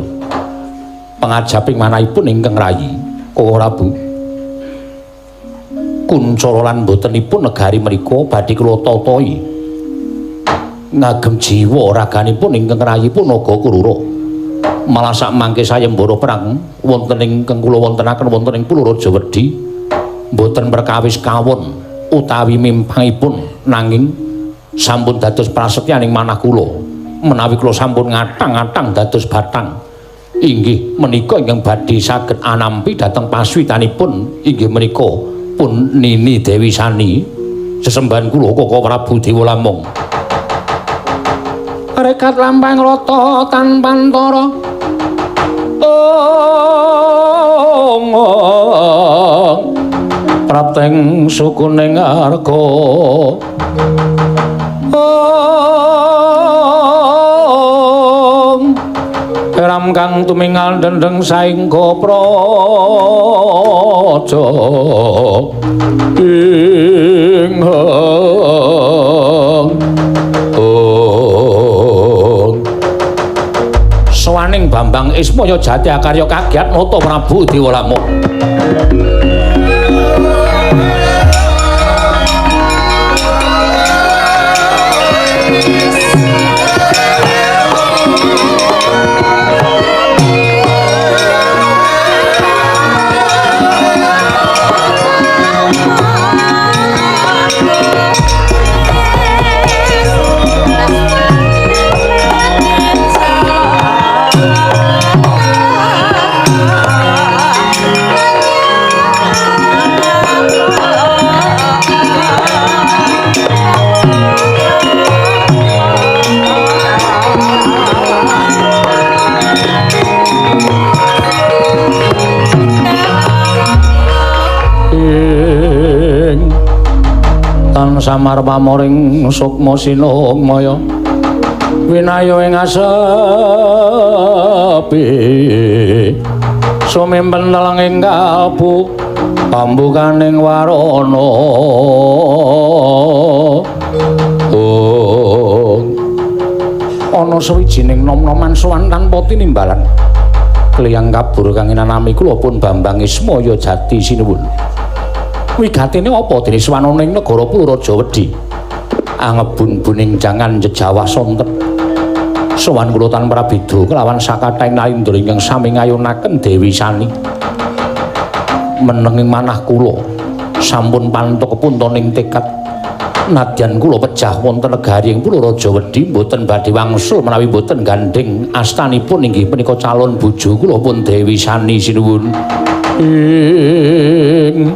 Pangajaping manahipun ingkang rayi Koko Prabu kuncara lan botenipun negari menika badhe kula tatahi ngagem jiwa raganipun ingkang rayipun Naga Klura. Malah sak mangke sayembara perang wonten ingkang kula wontenaken wonten ing Pulo Raja Wedi boten perkawis kawon utawi mimpangipun nanging sampun dados prasetyaning manah kula menawi kula sampun ngatang-atang dados batang inggih menika ingkang badhe saged anampi dhateng paswitanipun inggih menika pun Nini Dewi Sani sesembahan kula Koko Prabu Dewa Lamong. Rekat lampang rata tanpantara ong prapteng sukuning arga ong ram kang tumingal dendeng saengga praja ing ong sowaning Bambang Ismaya Jati Akarya kagiat nata Prabu Dewa Lamong. Samar pamoring sukma sinungmaya winaya ing asepi sumimpen telenging kalbu pambukaning warana ana sawijining nom-noman sowan tanpa tinimbalan kliyang kabur kang inanami kula pun Bambang Ismaya Jati sinuwun. Wigatene apa dene swanana ing negara Pulo Raja Wedi angebun-buning jangan jejawah sonten sowan kula tanpa prabeda kelawan sakathahing Nalindra ingkang sami ngayunaken Dewi Sani menenging manah kula sampun pantuk kepuntoning tekad nadyan kula pejah wonten negari ing Pulo Raja Wedi mboten badhe wangsul menawi mboten gandheng astanipun inggih punika calon bojo kula pun Dewi Sani sinuwun. Ing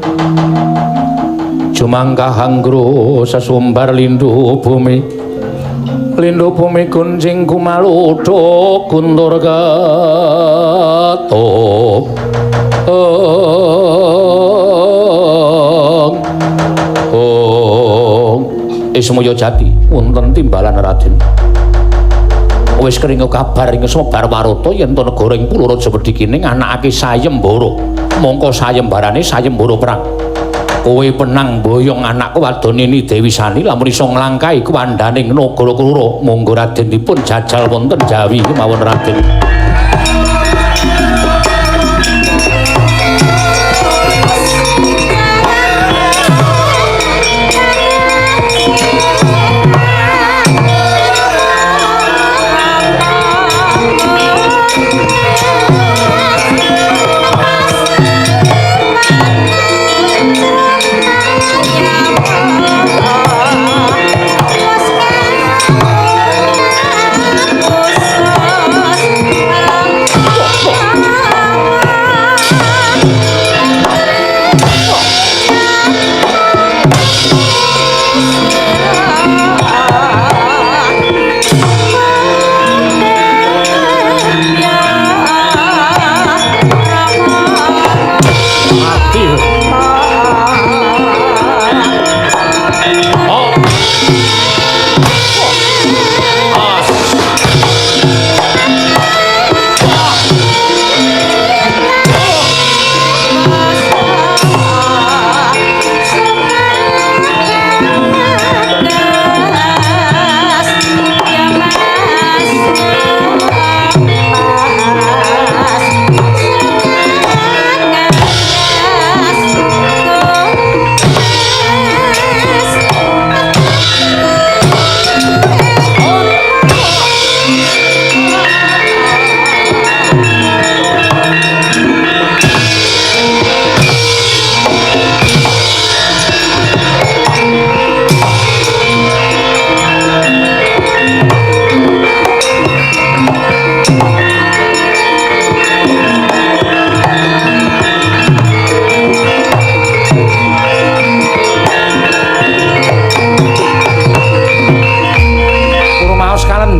jumangkah anggro sesumbar lindu bumi Lindo bumi kuncing kumaluduk guntur ketup. Ismaya Jati wonten timbalan Raden. Wis kringo kabar ing semebar warata yen to negara ing Pulo Raja Wedhikine nganakake sayembara. Mongko sayembarane sayembara perang. Kowe penang mboyong anakku wadon ini Dewi Sani lamun iso nglangkahi kuwandaning Nagara Krura. Monggo Raden dipun jajal wonten Jawi kemawon Raden.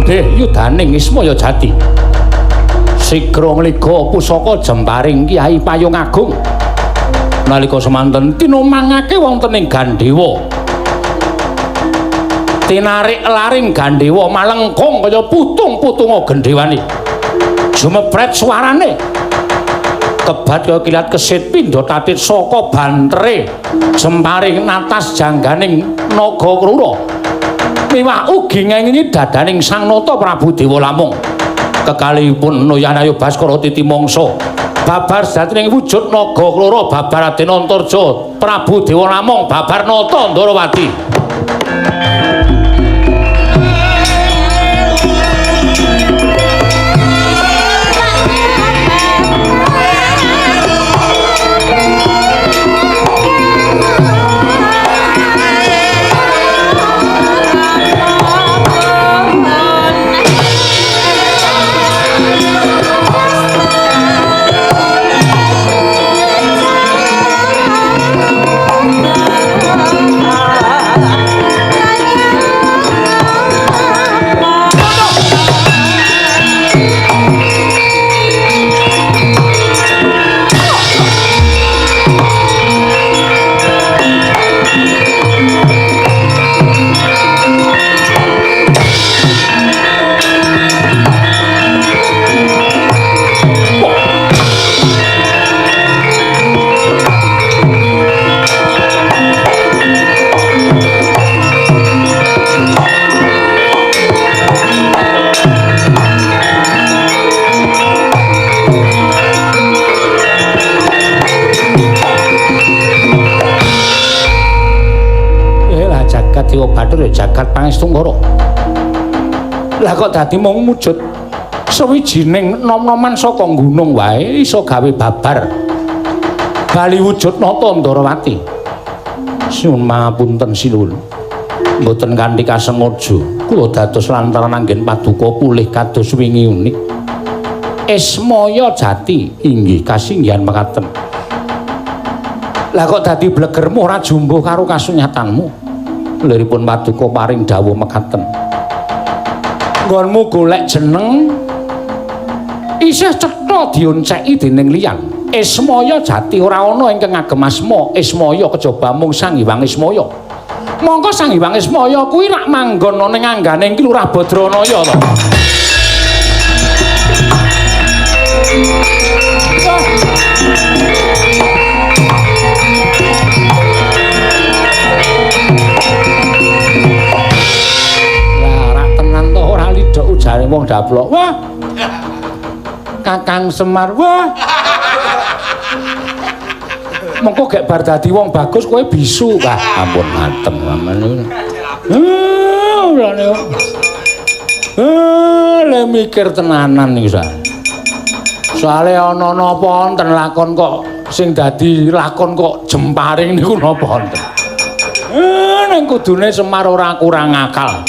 Yudaning Ismaya Jati sigra ngliga pusaka jemparing Kyai Payung Agung nalika semanten tinumangake wonten ing Gandewa tinarik laring Gandewa malengkung kaya putung-putunga gendhewane jumepret suarane kebat kaya kilat kesit pindha tatit saka bantere jemparing natas jangganing Naga Krura miwah ugi ngengingi dadaning Sang Nata Prabu Dewa Lamung. Kekalihipun Noyanayu Baskara titi mangsa babar sejatining wujud Naga Klora babar Raden Antarja Prabu Dewa Lamung babar Nata Ndarawati. Dewa Bathara jagat Pangestungkara. Lah kok dadi mung mujud sawijining nom-noman saka gunung wae iso gawe babar bali wujud Nata Ndarawati. Suwun pangapunten sinuwun. Mboten kanthi kasengaja kula dados lantaran anggen paduka pulih kados wingi unik. Ismaya Jati inggih kasinggihan mekaten. Lah kok dadi blegermu ora jumbuh karo kasunyatanmu? Liripun paduka paring dawuh mekaten. Nggonmu golek jeneng isih cetha dionceki dening liyan. Ismaya jati ora ana ingkang ngagem asma Ismaya kejaba mung Sang Hyang Ismaya. Mongko Sang Hyang Ismaya kuwi rak manggon ana ing anggane Ki Lurah Badranaya to. Lah rak tenan to ora lidhok ujare wong daplok. Wah. Kakang Semar, wah. Mengko gek bar dadi wong bagus kowe bisu. Wah, ampun mateng sampean niku. Le mikir tenanan niku sa. Soale ana napa wonten lakon kok sing dadi lakon kok jemparing niku napa wonten. Ning kudune Semar ora kurang akal.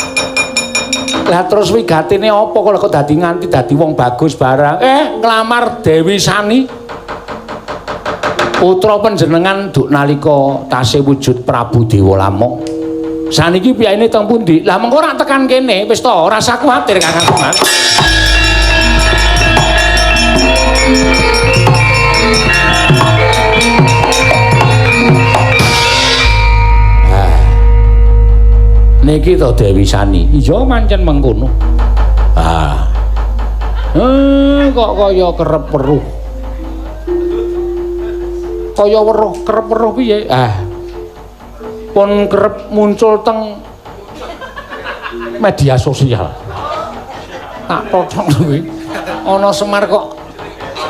Lah terus wigatine apa kok dadi nganti dadi wong bagus barang? Nglamar Dewi Sani. Putra panjenengan duk nalika tasih wujud Prabu Dewa Lamong. Saniki piyayine teng pundi? Lah mengko ora tekan kene, wis to, ora usah kuwatir Kakang Semar. Niki to Dewi Sani. Iya pancen mengkono. Ah. Kok kaya kerep weruh. Kaya weruh kerep weruh piye? Ah. Pun kerep muncul teng media sosial. Tak tocok kuwi. Ana Semar kok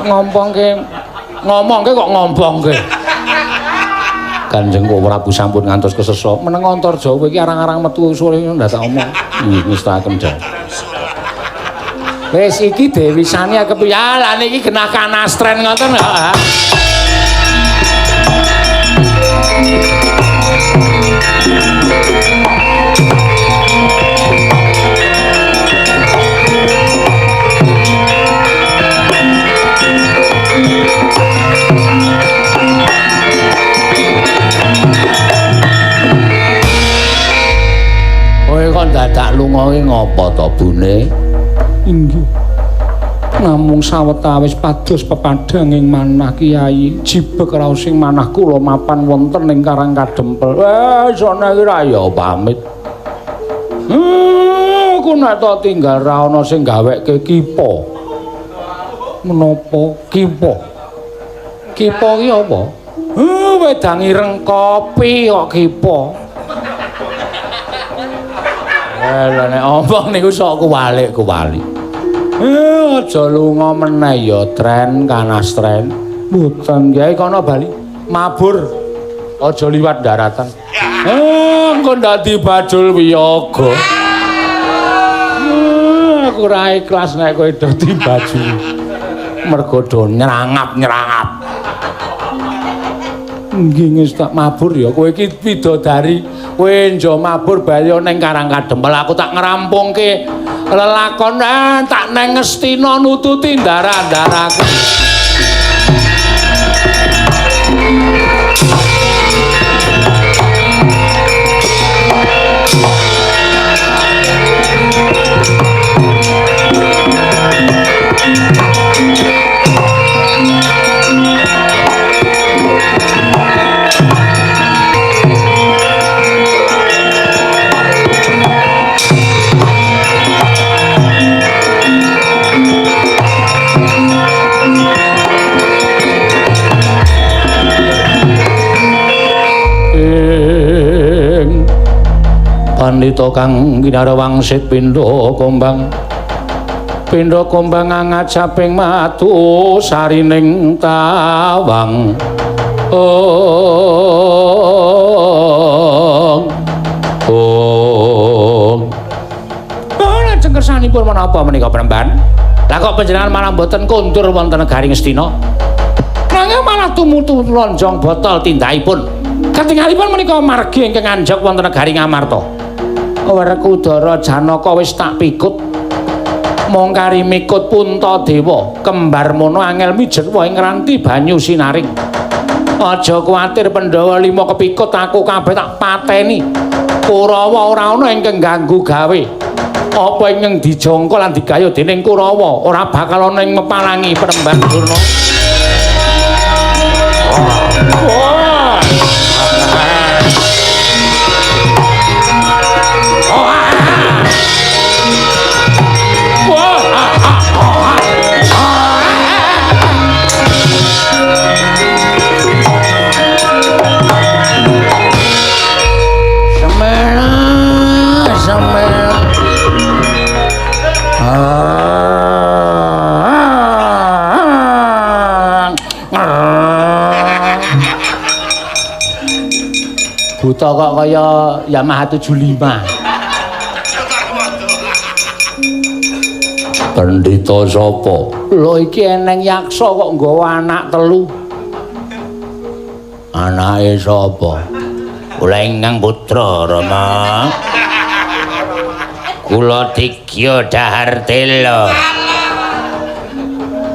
ngompongke ngomongke kok ngompongke. Kanjeng Prabu sampun ngantos kesesa. Meneng Antarja kowe iki arang-arang metu sore ndak tak omong. Nggih ngestaken jan. Wis iki Dewi Sani kepiye? Lah niki genah kanastren ngoten ha. Kowe kok dadak lunga ki ngopo to, Bune? Inggih. Namung sawetawis pados pepadhanging manah Kyai jibeg raosing manah kula mapan wonten ing Karang Kadempel. Sone iki ra ya pamit. Aku nek tok tinggal ra ana sing gawekke kipa. Menapa kipa? Kipa ki apa? Wedang ireng kopi kok kipa. Lah nek omong niku sok kuwalik-kuwalik. Aja lunga meneh ya tren kanastren. Mboten Kyai kono bali mabur. Aja liwat daratan. Engko ndak dibajul wiyaga. Aku ora ikhlas nek kowe do dibajul. Mergo do nyerangap-nyerangap. Nggih wis tak mabur ya. Kowe iki bidodari. Kowe njo mabur bali ning Karang Kadempel aku tak ngrampungke lelakon tak neng Ngastina nututi ndara-ndaraku. Pandita kang kinara wangsit pindha kombang pindha kombang angajaping matu sarining tawang. Ong ong. Lajeng kersanipun menapa menika Premban? Lah kok panjenengan malah mboten kondur wonten negari Ngastina? Nanging malah tumutu lonjong botol tindakipun. Ketingalipun menika margi ingkang anjog wonten negari Ngamarta. Werkudara Janaka wis tak pikut. Mung kari mikut Puntadewa, kembar mono angel mijerwa ing ranti banyu sinaring. Aja kuwatir Pandhawa lima kepikut aku kabeh tak pateni. Kurawa ora ana ingkang ganggu gawe. Apa ingkang dijangka lan digayuh dening Kurawa ora bakal ana ing mepalangi Panembahan Durna. Wah. Buta kok kaya Yamaha 75. Pendhita sapa? Lho iki eneng yaksa kok nggawa anak telu. Anake sapa? Kula ingkang putra Rama. Kula Digya dhahar tela.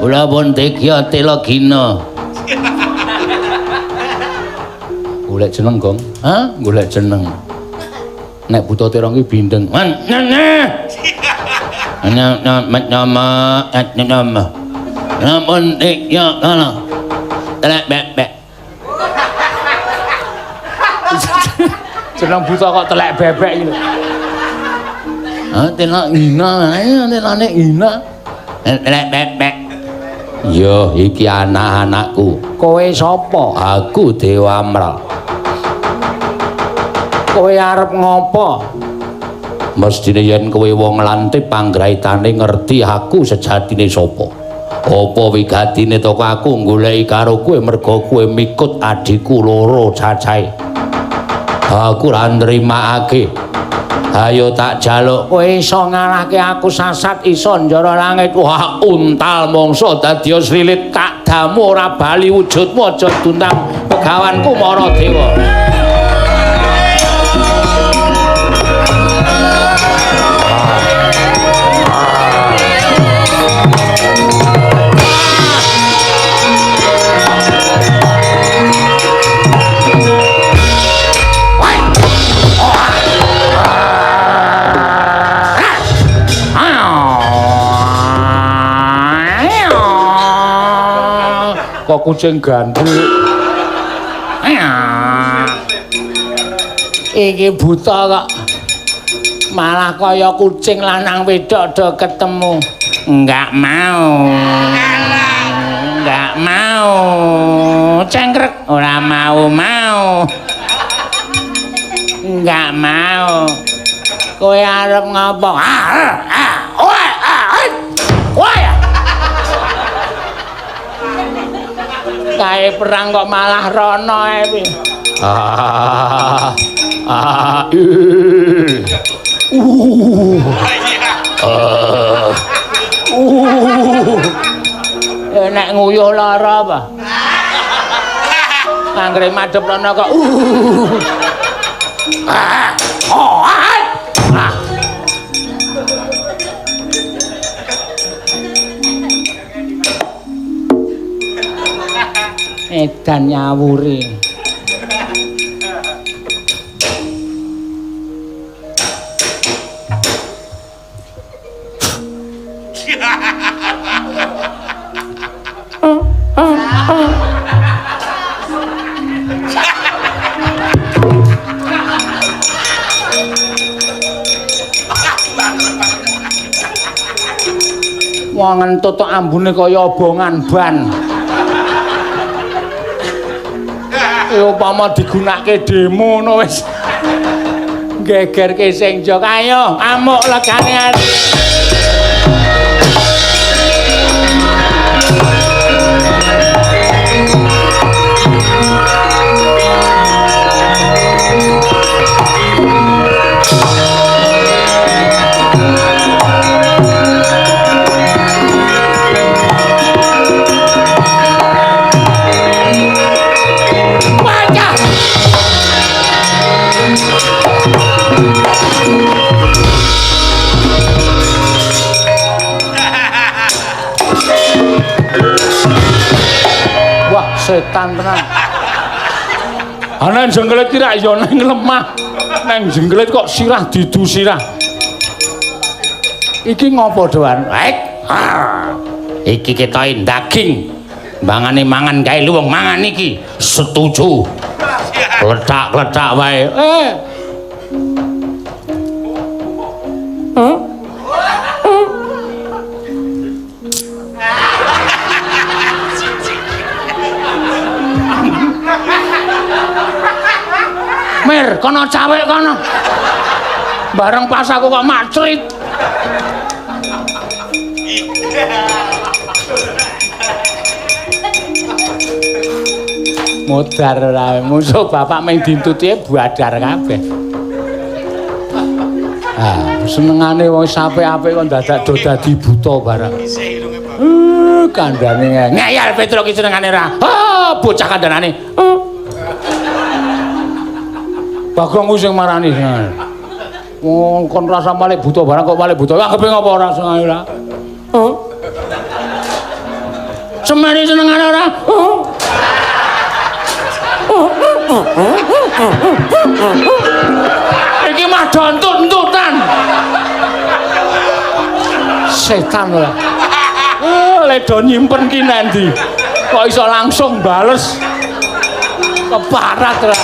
Kula pun Digya tela gina. Golek jeneng, Gong. Hah? Golek jeneng. Nek buta terong ki bindeng. Namun Digya kana. Telek bebek. Jeneng buta kok telek bebek iki lho. Ah, telek ngina, telane ngina. Telek bebek. Yo, iki anak-anakku. Kowe sapa? Aku Dewa Amral. Kowe arep ngopo? Mestine yen kowe wong lantip panggraitane ngerti aku sejatine sapa. Apa wigatine toko aku goleki karo kowe merga kowe mikut adhiku loro cacahe. Aku ora nrimakake. Ayo tak jaluk kowe iso ngalahke aku sasat iso njara langit. Wah, untal mangsa dadi slilit tak damu ora bali wujudmu aja duntang begawanku Mara Dewa. Kok kucing gandul. Iki buta kok malah kaya kucing lanang wedok do ketemu. Enggak mau. Enggak mau. Cengkrek ora mau-mau. Enggak mau. Kowe arep ngopo? Kae perang kok malah rono ae piye. Nek nguyuh lara apa? Anggere madhep rono kok Edan nyawuri. Wong ngentut tok ambune kaya obongan ban. Upama digunakake demo ngono wis gegerke sing jok. Ayo amuk legane ati. Setan tenan. Ana jengkelit ki rak ya nang lemah. Nang jengkelit kok sirah didu sirah. Iki ngopo doan? Hek. Iki ketoke daging. Mangane mangan kae lu wong mangan iki. Setuju. Kletak-kletak wae. Huh? Mir, kono cawek kono. Bareng pas aku kok macrit. Modar ora, musuh bapak mung dintutike badar kabeh. Ah, senengane wong apik-apik kok dadak do dadi buta barang. Kandhane ngeyel Petro ki senengane ora. Ah, bocah kandhanane. Bagong ku sing marani. Wong kon rasa malik buta barang kok malik buta. Anggepe ngopo ora senengane ora? Heeh. Semene senengane ora? Heeh. Iki mah dontut-entutan. Setan ora. Ledo nyimpen ki nendi? Kok iso langsung bales? Keparat ora.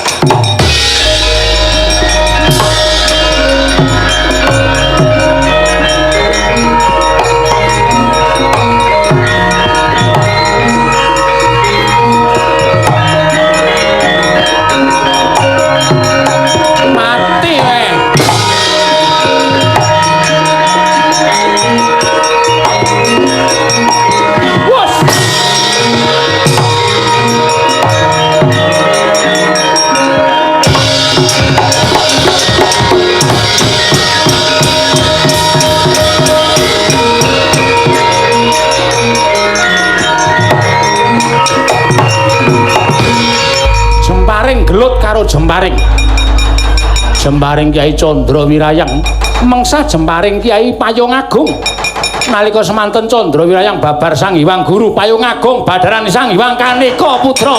Mati wae. Wos. Jemparing gelut karo jemparing. Jemparing Kyai Candra Wirayang mengsa jemparing Kyai Payung Agung. Nalika semanten Candra Wirayang babar Sang Hyang Guru Payung Agung badaran Sang Hyang Kaneka Putra.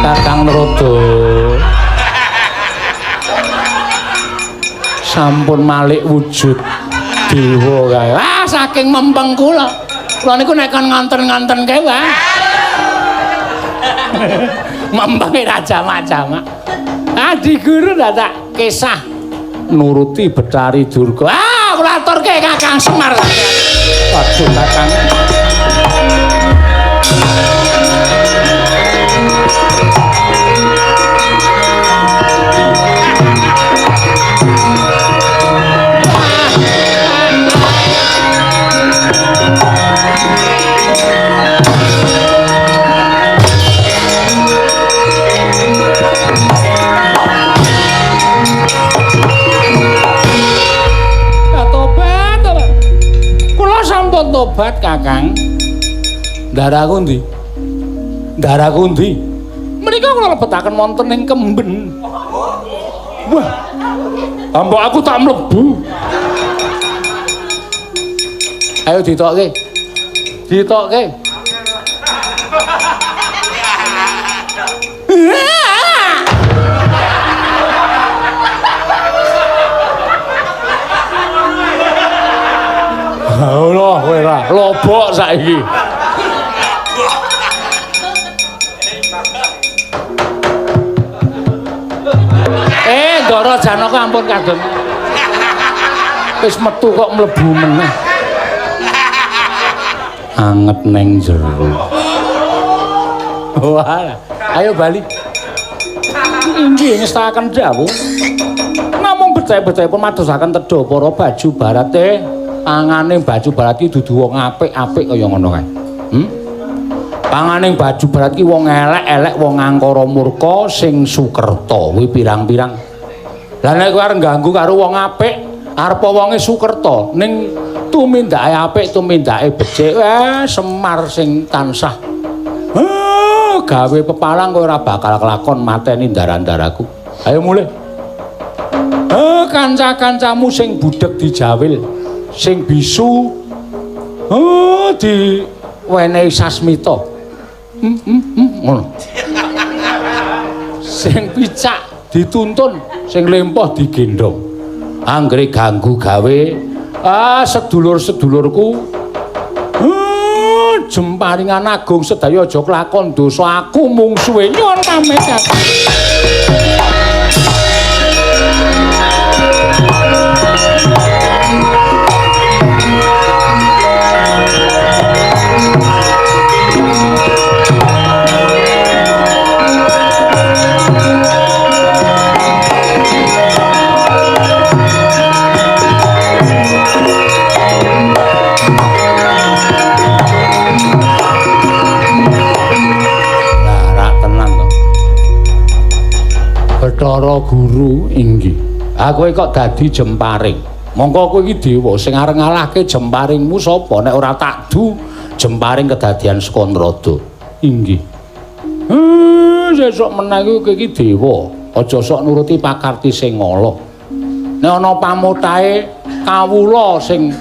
Kakang Naroda sampun malik wujud dewa kae. Ah, saking mempeng kula. Kula niku nek kon ngonten-ngonten kae wae. Mempenge ra jamak-jamak. Adi guru dadak kisah nuruti Betari Durga. Ah, kula aturke Kakang Semar. Waduh, Kakang. Tobat Kakang. Ndaraku ndi? Ndaraku ndi? Menika kula lebetaken wonten ing kemben. Wah. Ambok aku tak mlebu. Ayo ditokke. Ditokke. Allah kowe ora lobok saiki. Ndara Janaka ampun kadon. Wis metu kok mlebu meneh. Anget neng jero. Wah, ayo bali. Inggih ngestakaken dawuh. Namung becik-becikipun madosaken tedha para baju barate. Pangane baju barat ki dudu wong apik-apik kaya ngono kae. Pangane baju barat ki wong elek-elek, wong angkara murka sing sukerta kuwi pirang-pirang. Lah nek kowe arep ganggu karo wong apik, arepa wonge sukerta ning tumindake apik, tumindake becik, Semar sing tansah gawe pepalang kowe ora bakal kelakon mateni ndara-ndaraku. Ayo mulih. Kanca-kancamu sing budheg dijawil. Sing bisu oh diwenehi sasmita. Ngono. Sing picak dituntun, sing lempoh digendhong. Anggere ganggu gawe sedulur-sedulurku jemparingan agung sedaya aja kelakon dosa, aku mungsuhe. Nyuwun pamit. Bathara Guru inggih. Ah kowe kok dadi jemparing. Mongko kowe iki dewa sing arep ngalahke jemparingmu sapa? Nek ora takdu jemparing kedadian Skandrada. Inggih. Sesuk meneh kowe iki dewa. Aja sok nuruti pakarti sing ala. Nek ana pamotahe kawula sing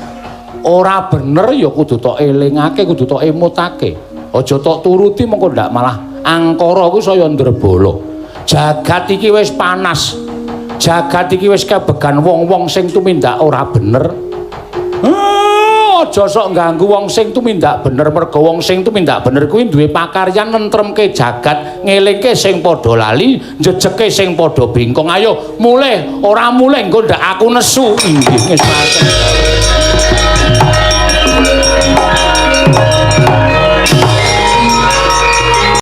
ora bener ya kudu tok elingake, kudu tok emutake. Aja tok turuti mongko ndak malah angkara kuwi saya ndrebala. Jagat iki wis panas. Jagat iki wis kebegan wong-wong sing tumindak ora bener. Aja sok ngganggu wong sing tumindak bener, mergo wong sing tumindak bener kuwi duwe pakaryan nentremke jagat, ngelingke sing padha lali, njejeke sing padha bengkong. Ayo mulih, ora mulih engko ndak aku nesu. Inggih, ngestuaken.